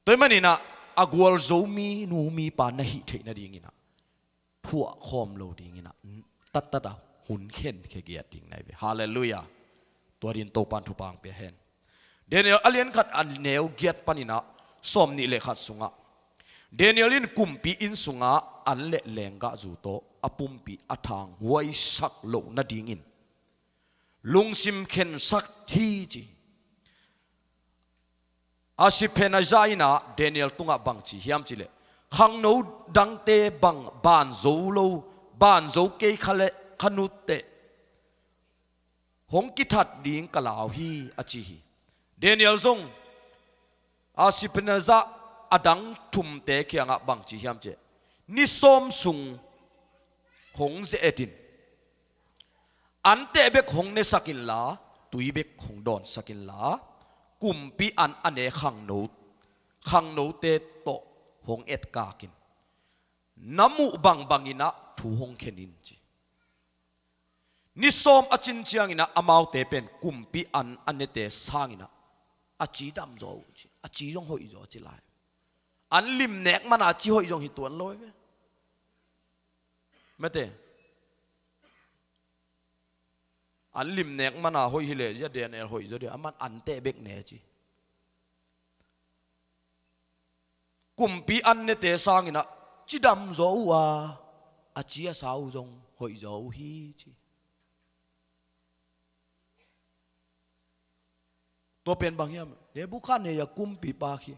Tua ahih maninah a gualzo mi nu mi pa na hih theih nadinginah thuahkhawm lo dinginah tattata hun khenkhia giat ding na hi ve. Halleluiah. Tua din Topan thupha hong pia hen. Daniel a lian khat a neu giat paninah sawm nih le khat sungah Daniel in kumpi inn sungah an le lenggahzu tawh a pumpi a thanghuaisak loh nadingin lungsim khensak hi ci. Ashpenazar in ah Daniel tungah bang ci hiam cih leh, khangno dangte bang ban zo lo, ban zo kei kha le kha nutteh hong kithat ding ka lau hi, a ci hi. Daniel zong Ashpenazar a dang thumte kiangah bang ci hiam cih leh, ni sawm sung hong ze-et in, anteh bek hong nesak inla, tui bek hong dawnsak inla, kumpi an a ne khangno, khangnote tawh hong etkak in, na muh bangbang in ah thu hong khen in, ci. Ni sawm a cin ciangin ah amaute pen kumpi an a nete sangin ah a ci dam zaw uh, ci, a ci zong hoih zaw, ci lai. An lim nek man a ci hoih zong hi tuan lo ve. Mate. An lim nek man a hoih hi leh, ya Daniel hoih zaw dia, aman anteh bek ne, ci. Kumpi an nete sangin ah ci dam zaw uh a, a ci a sa uh zong hoih zaw uh hi, ci. Tua pen bang hiam? Nebuchadnezzar kumpipa khi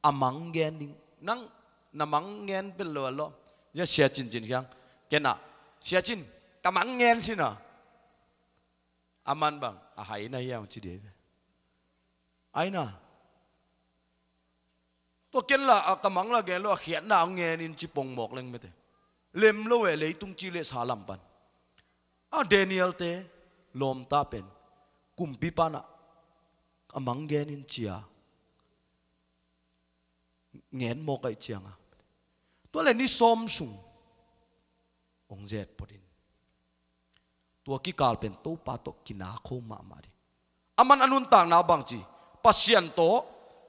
a mang gen ding. Nang na mang gen pen lo a lo. Ya Sia Cin Cin khiang, ken ah, Sia Cin, ka mang gen sin a. Aman bang a hai na hiam, ci dih ve. Ai na. Tua ken la, a ka mang la gen lo, a khiatna hong ngen in ci pongmawk leng mete. Lem lo e, leitung ci le sa lam pan. A Daniel te lawmta pen kumpipa in ah a mang gen in ci a ngen mawk ahih ciangin, tua le ni sawm sung hong zet phot in. Tua kikal pen Topa tawh kinakho mahmah ding. Aman a nuntakna bang ci, Pasian tawh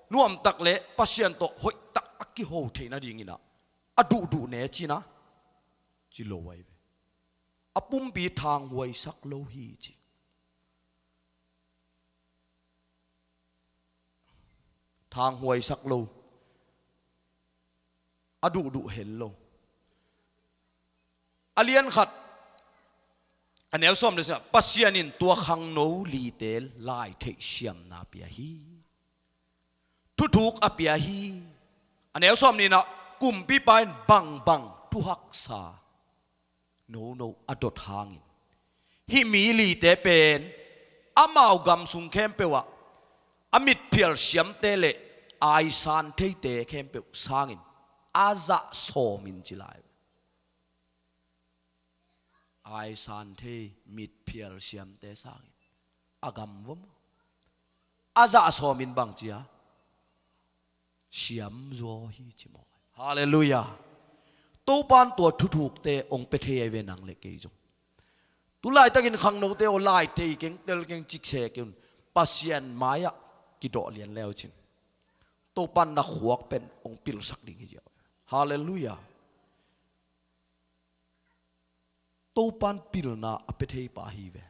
nuamtak le Pasian tawh hoihtak a kiho theih nadingin ah a duhduh ne, ci na, ci lo ahi ve. A pumpi thanghuaisak lo hi, ci. Thanghuaisak lo, a duhduh hel lo. A lian khat, a neu sawm le sia, Pasian in tua khangno lite lai theih siamna pia hi. Thuthuk a pia hi. A neu sawm nihna, kumpipa in bangbang thuhaksa nono a dot hangin, hih mi lite pen amau gam sung khempeuh ah a mitphial siamte le aisan theite khempeuh sangin a zah sawm in, ci lai. Aisan thei, mitphial siamte sangin a gam vom, a zah sawm in bang ci a, siam zaw hi, ci mawk. Halleluiah. Topa in tua thuthukte hong pia thei ahi ve, nang le kei zong. Tu laitakin khangnote aw, lai thei keng, tel keng, cikse keng un. Pasian mai-ah kidawh lian le uh cin, Topa in na khuak pen hong pilsak ding hi ziau. Halleluiah. Topa in pilna a pia thei pa hi ve.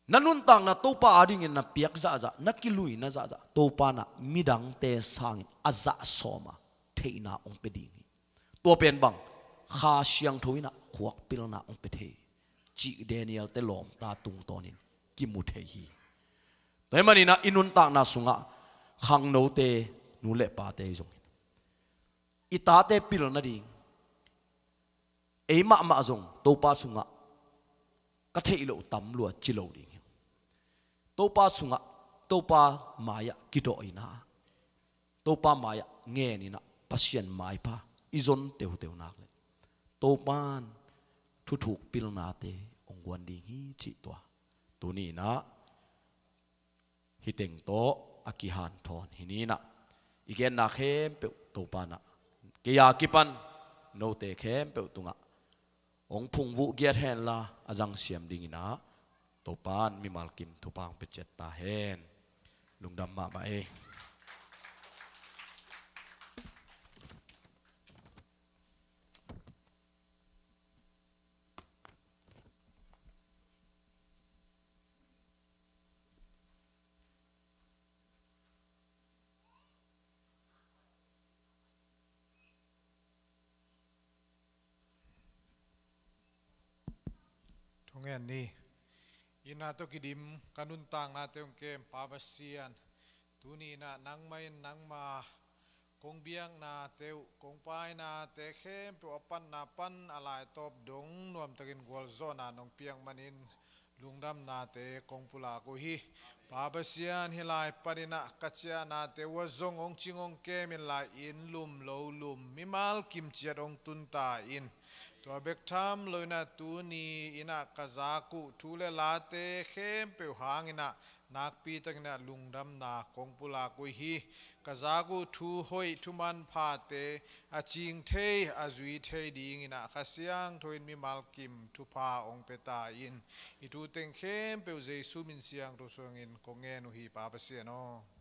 Na nuntakna Topa adingin na piak zahzah, na kiluina zahzah, Topa in ah midangte sangin a zah sawm a theihna hong pia ding hi. Tua pen bang, Kha Siangtho in ah khuak pilna hong pia thei, cih Daniel te lawmta tungtawnin kimu thei hi. Tua ahih manin ah i nuntakna sungah khangnote, nu le pate zong in, i tate pil nading, ei mahmah zong Topa sungah ka theih loh tam lua ci lo ding hi. Topa sungah, Topa mai-ah kidawh in ah, Topa mai-ah ngen in ah, Pasian maipha i zon teuteu nak leh, Topa in thuthuk pilnate hong guan ding hi, cih tua tuni in ah hih teng tawh a kihanthawn hi ni in ah, i genna khempeuh Topa in ah kei a kipan note khempeuh tungah hong phungvuh giat henla, a zangsiam dingin ah Topa in mimal kim thupha hong pia ciat ta hen. Lungdam mahmah ei. Amen ni. Inn ah tawh kidim ka nuntaknate hong kem Pa Pasian, tuni in ah nangmah in nangma kong biaknate uh, kong painate khempeuh a patna pan a laitawp dong nuamtakin gualzawhna nong piak manin lungdamnate kong pulak uh hi. Pa Pasian, hih lai panin ah ka ciahnate uh a zong hong cing hong kem in lai, inn lum lo lum, mimal kim ciat hong tun ta in. Tua bek tham lo in ah tuni in ah ka zak uh thu le late khempeuh hangin ah nakpi takin ah lungdamna kong pulak uh hi. Ka zak uh thu hoih thu manphate a cing thei, a zui thei dingin ah Kha Siangtho in mimal kim thupha hong pia ta in. Hih thu teng khempeuh Jesu min siangtho suangin kong ngen uh hi Pa Pasian aw.